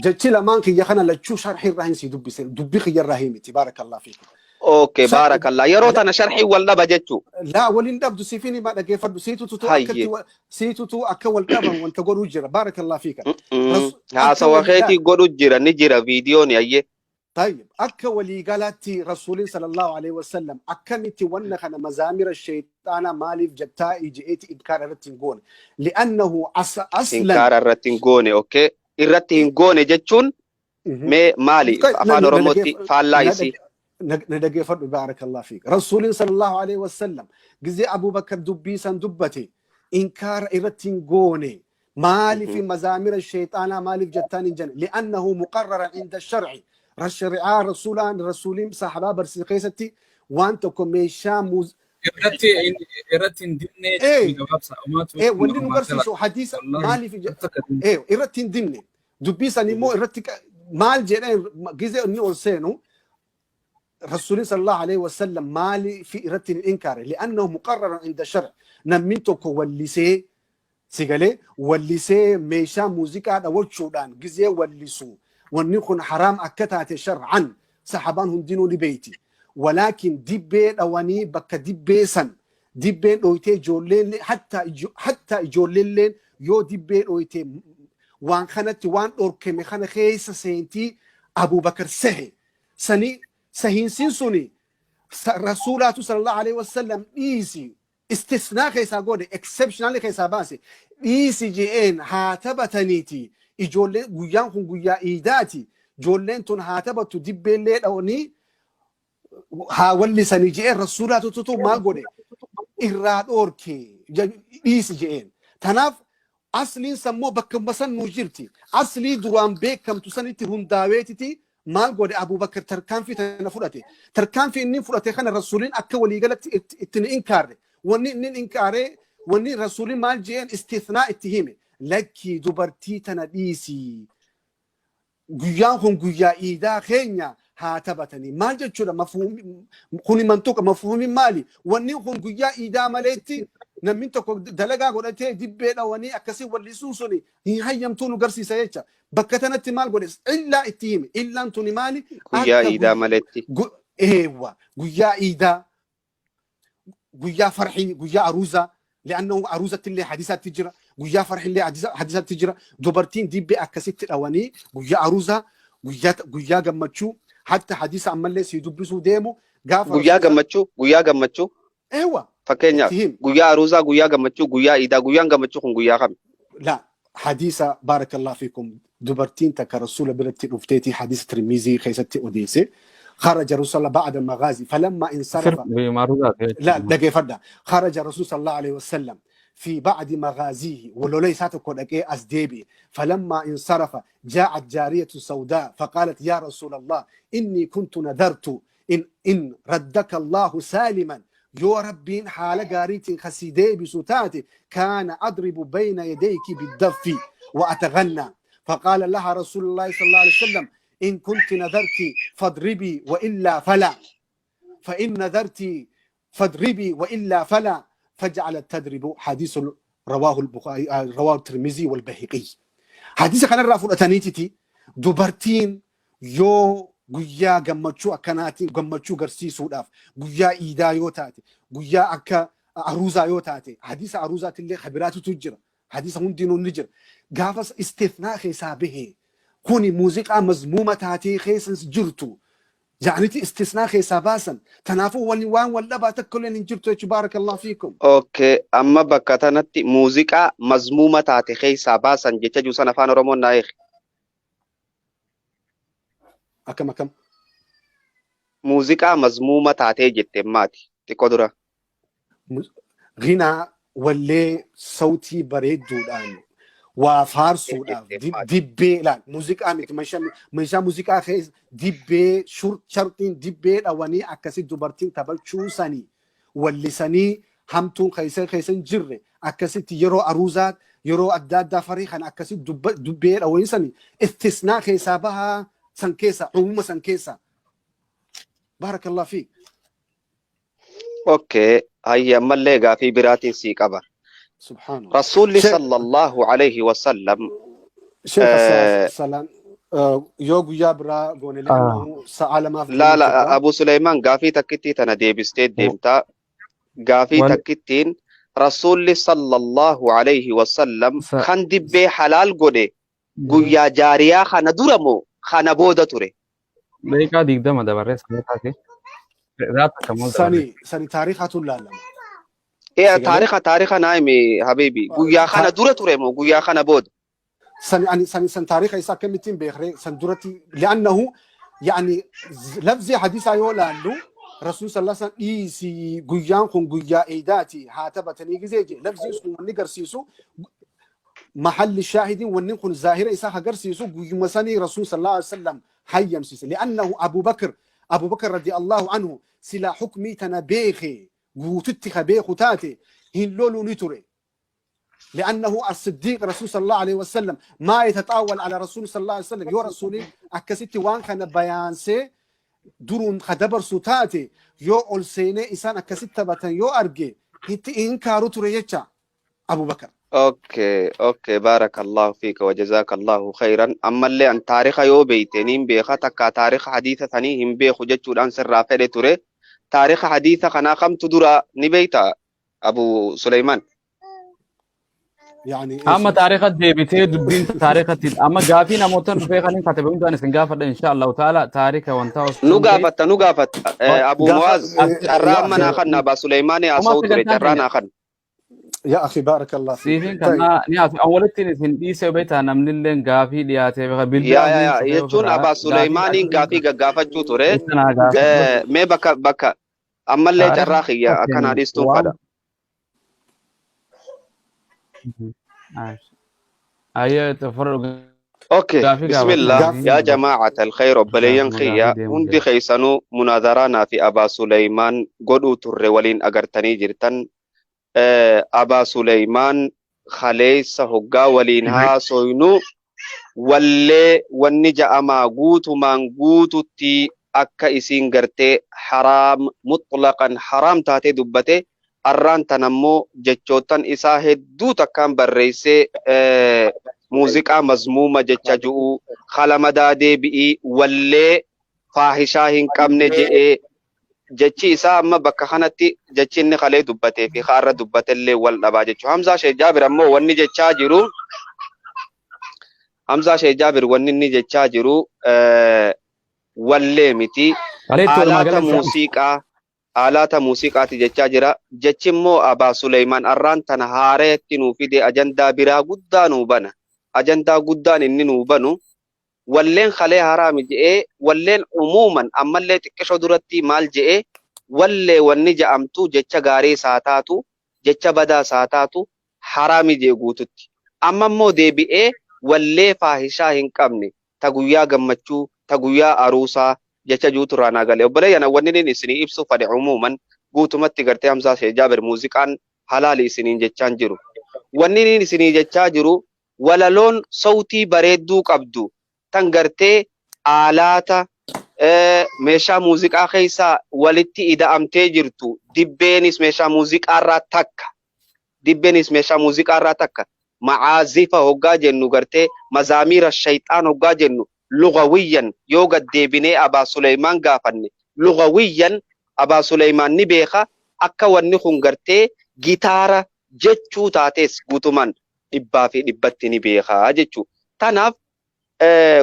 Jechi lamaan kiyya kana lachuu sharxii irraa hin sii dubbise, dubbii kiyya irraa himiti، بارك الله فيكم. Okay, بارك الله. Yeroo tana sharxii wal dhaba jechuu. لا، waliin dhabdu. Siifin hima, dhageeffadhu. Siitutu akkatti siitutu akka wal dhaban wanta godhuu jira، بارك الله فيك. Haasawa keetii godhu jira, ni jira viidiyoon, ayyee. طيب، akka waliigalaatti rasuuliin صلى الله عليه وسلم akkamitti wanna kana mazaamira shayxaana maaliif jettaa je'eeti inkaara irratti hin goone? لأنه أصلا Inkaara irratti hin goone, okay. Irratti hin goone jechuun mee maali? Afaan Oromootti faallaa isii. Na dhageeffadhu، بارك الله فيك. Rasuuliin صلى الله عليه وسلم gizee Abu Bakar dubbii san dubbate inkaara irratti hin goone. Maaliif mazaamira shayxaanaa maaliif jettaan hin jenne? لأنه مقرر عند الشرع، shari'aa rasuulaan rasuuliin sahabaa barsiise keessatti waan tokko meeshaa Irratti hin dinne gabaabsa. Wanni nu garsiisu hadiisa maaliif irratti hin dinne? Dubbii san immoo irratti maal jedheen? Gizee inni ol seenu rasuuliin صلى الله عليه وسلم maaliif irratti hin inkaare? لأنه مقرر عند الشرع. Namni tokko wallisee sigalee wallisee meeshaa muuziqaa dhawachuudhaan gizee wallisu, wanni kun haraam akka taate shar'an sahabaan hundinuu ni beeyti. ولكن dibbee dhawanii bakka dibbee san dibbeen dhoytee ijoolleen hatta ijoolleen yoo dibbee dhoytee waan kanatti waan dhorkame kana keessa seentii. Abubakar sehe sani sahiinsiin suni rasuulaatu صلى الله عليه وسلم dhiisi istisnaa keessaa godhe, exceptional keessaa baase, dhiisi je'een haa taphataniiti ijoolleen, guyyaan kun guyyaa iidaati, ijoolleen tun haa taphattu, dibbeellee dhawanii haa wallisanii je'een. Rasuulaatu tutu maal godhe? Irraa dhoorke, dhiisi je'een. Tanaaf asliin sammoo bakka san nuu jirti. Aslii duraan beekamtu sanitti hundaaweetiti maal godhe Abubakar? Tarkaanfii tana fudhate. Tarkaanfii inni fudhate kana rasuuliin akka waliigalatti itti ni inkaarre. Wanni inni inkaaree, wanni rasuuliin maal je'een istithnaa itti hime: lakkii, dubartii tana dhiisii, guyyaan kun guyyaa iidaa keenya, haa taphatanii. Maal jechuudha kuni? Mantuqa mafhuumiin maali? Wanni kun guyyaa iidaa maleetti namni tokko dalagaa godhatee dibbee dhawanii akkasii wallisuun suni hin hayyamtuu nu garsiisa jecha. Bakka tanatti maal godhe? Illaa itti hime. Illaan tuni maali? Guyyaa iidaa maletti. Eewwa, guyyaa iidaa, guyyaa farxii, guyyaa aruuzaa. لأنه aruuzatti illee hadiisatti jira, guyyaa farxii illee hadiisatti jira. Dubartiin dibbee akkasitti dhawanii guyyaa aruuzaa, guyyaa gammachuu, hatta hadiisa ammallee si dubbisuu deemu gaafa guyyaa gammachuu, guyyaa gammachuu. Eewwa. Fakkeenyaaf guyyaa aruuzaa, guyyaa gammachuu, guyyaa iidaa. Guyyaan gammachuu kun guyyaa kami? لا، hadiisa، بارك الله فيكم، dubartiin takka rasuula biratti dhufteeti, hadiisa Tirmizii keessatti odeesse. خرج رسول الله بعد المغازي فلما انصرف، لا، دقيقة، خرج رسول صلى الله عليه وسلم في بعد مغازيه ولولي ساتكو أسديبي، فلما انصرف جاءت جارية سوداء فقالت: يا رسول الله، إني كنت نذرت إن ردك الله سالما، yoo Rabbiin haala gaariitiin kasii deebisu taate، كان أضرب بين يديك بالدف وأتغنى. فقال لها رسول الله صلى الله عليه وسلم: إن كنت نذرت فاضربي وإلا فلا، فإن نذرت فاضربي وإلا فلا. فجعلت تضرب. حديث رواه البخاري، رواه الترمذي والبيهقي. حديث كان الرافع. Dubartiin yoo guyyaa gammachuu akkanaatiin gammachuu garsiisuudhaaf, guyyaa iidaa yoo taate, guyyaa akka aruuzaa yoo taate, hadiisa aruuzaatillee habiraatutu jira, hadiisa hundinuu ni jira. Gaafas istithnaa keessaa bahee kuni muuziqaa mazmuuma taatee keessa jirtu jaaniti istisnaa keessaa baasan. Tanaafuu wali waan wal dhabaa takka illee hin jirtu jechuudha، بارك الله فيكم. Okay, amma bakka tanatti muuziqaa mazmuuma taate keessaa baasan jecha jiru sana afaan Oromoon naa hiiki. Akkam akkam? Muuziqaa mazmuuma taatee jette maati xiqqoo dura. Ghinaa, wallee sautii bareedduudhaan waa faarsuudhaaf dibbee ilaal, muuziqaa miti, meeshaa muuziqaa keessa dibbee sharxiin dibbee dhawanii akkasi dubartiin taphachuu sanii wallisanii hamtuun keessa keessa hin jirre. Akkasitti yeroo aruuzaa, yeroo adda addaa farii kana akkasitti dubbee dhawoon sani istisnaa keessaa bahaa san keessa, umuma san keessa. Baarakallah fiik. Okay, hayya, ammallee gaafii biraatiin sii qaba. Subhaanallah. Rasuulli sallallahu alayhi wasallam Sheekh Salaan, yoo guyyaa biraa goone, li'annahu sa'a 2f La la, Abu Suleymaan, gaafii takkittii tana deebistee deemtaa. Gaafii takkittiin, Rasuulli sallallahu alayhi wasallam kan dibbee halaal godhe guyyaa jaariyaa kana dura moo kana booda ture? Daqiiqaa 20 dabarree sana taate. Raata kamuu dabarree. Sani taarikhatu laalama. Ee, taarika naa himi habibi. Guyyaa kana dura ture moo guyyaa kana booda? Sani ani sani san taarika isaa akkamittiin beekre san duratti? Li'annahu yani lafzi hadisaa yoo laallu, Rasuul sallallahu alaihi wasallam dhiisii, guyyaan kun guyyaa eedaati, haa taphatanii gizee je, lafziin sun wanni garsiisu, mahalli shaahidiin wanni kun zaahira isaa agarsiisu, guyyuma sanii Rasuul sallallahu alaihi wasallam hayyamsiise. Li'annahu Abu Bakr radiyallahu anhu silaa hukmii tana beeke, guututti ka beeku taate, hin loluu ni ture. لأنه الصديق، رسول صلى الله عليه وسلم ما يتطاول على رسول صلى الله عليه وسلم. يو رسولي أكستي وان كان بيانسي درون خدبر سوتاتي يو أول سيني إسان أكست تبتن يو أرجي هتي إنكارو تريجا أبو بكر. Okay, barakallahu fiika wa jazakallahu khairan. Ammallee an taarika yoo beeyte niin beeka, takka taarika hadiisa sanii hin beeku jechuudhaan sirraa fedhe ture. Taarika hadiisa kanaa kamtu dura ni beeyta, Abu Suleymaan? يعني Amma taarika deebitee dubbiin taarikatti amma gaafii namoota dhufee kan hin katabe hundaan isin gaafadha insha Allahu ta'ala taarika wanta osoo Nu gaafatta, nu gaafatta. Abu Muaz, carraa amma naa يا kanna Aba Suleymaan haasa'u ture, carraa naa kanna. يا أخي، بارك الله فيك. Siifin kana ni haasa'u. An walitti isin dhiisee beektaa, namni illee gaafii dhiyaatee Yaa yaa yaa, jechuun Aba Suleymaaniin gaafii gaggaafachuu ture. Mee bakka ammallee carraa kiyya akkanaa dhiistuun fadha. Ayyee, fudhadhu. Okay, Gaafii gaafadhu. bismillah. Gaafii Yaa jamaacata alkhayr, obboleeyyan gaafii kiyya deemu hundi jira. keeysanuu munaadaraanaa fi Abaa Suleymaan godhuu turre waliin agartanii jirtan. Abaa Suleymaan kaleessa hoggaa waliin haasoynu, wallee wanni ja'amaa guutumaan guututti akka isiin gartee haraam, mutlaqan haraam taatee dubbate. Arraan tan ammoo jechootan isaa hedduu takkaan barreessee, muuziqaa mazmuuma jecha ju'uu kalamadaa deebi'ii wallee faahishaa hin qabne je'ee, jechi isaa amma bakka kanatti jechi inni kalee dubbatee fi kaarra dubbatellee wal dhabaa jechuudha. Hamzaa Sheekh Jaabir ammoo wanni jechaa jiru, Hamzaa Sheekh Jaabir wanni inni jechaa jiru wallee miti. Kaleetti walumaa Alaata galatti muuziqaa, alaata muuziqaati jechaa jira. Jechi immoo Abaa Suleymaan arraan tana haareetti nuu fide ajandaa biraa guddaa nuu bana. Ajandaa guddaan inni nuu banu, walleen kalee haraami je'ee, walleen umuuman ammallee xiqqisho duratti maal je'ee, wallee wanni ja'amtu jecha gaarii isaa taatu, jecha badaa isaa taatu, haraami jee guututti. Amma immoo deebi'ee wallee faahishaa hin qabne, ta guyyaa gammachuu, ta guyyaa aruusaa jecha juutu irraa naa gale. Obboleeyyan, wanni inni isinii ibsu fadhe, umuuman guutumatti gartee Hamzaa Sheekh Jaabir muuziqaan halaali isiniin jechaan jiru. Wanni inni isinii jechaa jiru, walaloon sawtii bareedduu qabdu tan gartee aalaata meeshaa muuziqaa keessaa walitti ida'amtee jirtu, dibbeenis meeshaa muuziqaarraa takka. Dibbeenis meeshaa muuziqaarraa takka. Macaazifa hoggaa jennu, gartee mazaamiira shayxaan hoggaa jennu, lugawiyyan yoo gad deebinee Abaa Suleymaan gaafanne, lugawiyyan Abaa Suleymaan ni beeka, akka wanni kun gartee gitaara jechuu taates guutumaan 100% ni beekaa jechuu. Tanaaf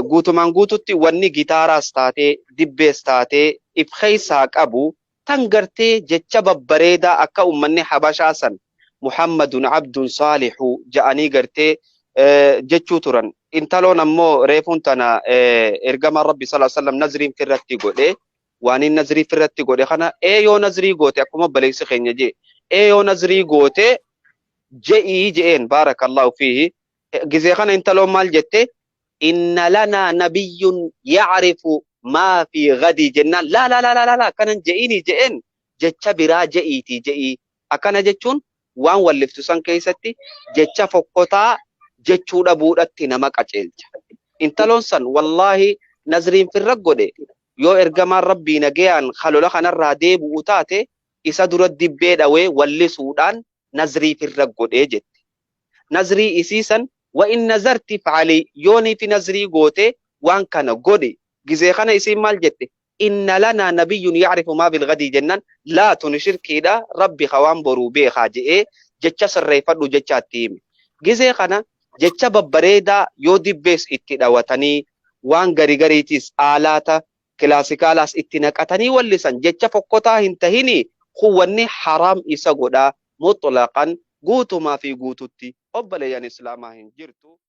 guutumaan guututti wanni gitaaraas taatee dibbees taatee if keessaa qabu, tan gartee jecha babbareedaa akka ummanni Habashaa san Muhammadun abdun saalihu ja'anii gartee jechuu turan. Intaloon ammoo reefuun tana ergamaan Rabbi sallallahu alaihi wasallam nazriin firratti godhe, waan inni nazrii firratti godhe kana ee yoo nazrii goote, akkuma obboleessi keenya jee, ee yoo nazrii goote je'ii je'een, baarakallahu fiihi. Gizee kana intaloon maal jette? Inna lanaa nabiyyun ya'rifu maa fi gadi jennaan, laa laa laa laa laa, akkanan je'iini je'een, jecha biraa je'iitii je'ii, akkana jechuun Waan walliftu san keessatti jecha fokkotaa jechuu dhabuudhatti nama qaceelcha. Intaloon san wallaahi nazriin firra godhe yoo ergamaan rabbii nagayaan halola kanarraa deebi'u taate isa dura dibbee dhawee wallisuudhaan nazrii firra godhee jette. Nazrii isii san wa in nazarti fa'ali yoonii fi nazrii goote waan kana godhi. Gizee kana isiin maal jette? Inna lanaa nabiyyun ya'rifu maa bilgadii jennaan laa tuni shirkiidha rabbi hawaan boruu beekaa je'ee jecha sirreeffadhu jecha itti hime. Gizee kana jecha babbareedaa yoo dibbees itti dhawatanii waan gari gariitis aalaata kilaasikaalaas itti naqatanii wallisan jecha fokkotaa hin tahini kun wanni haraam isa godhaa mutlaqan guutumaa fi guututti obboleeyyan islaamaa hin jirtu.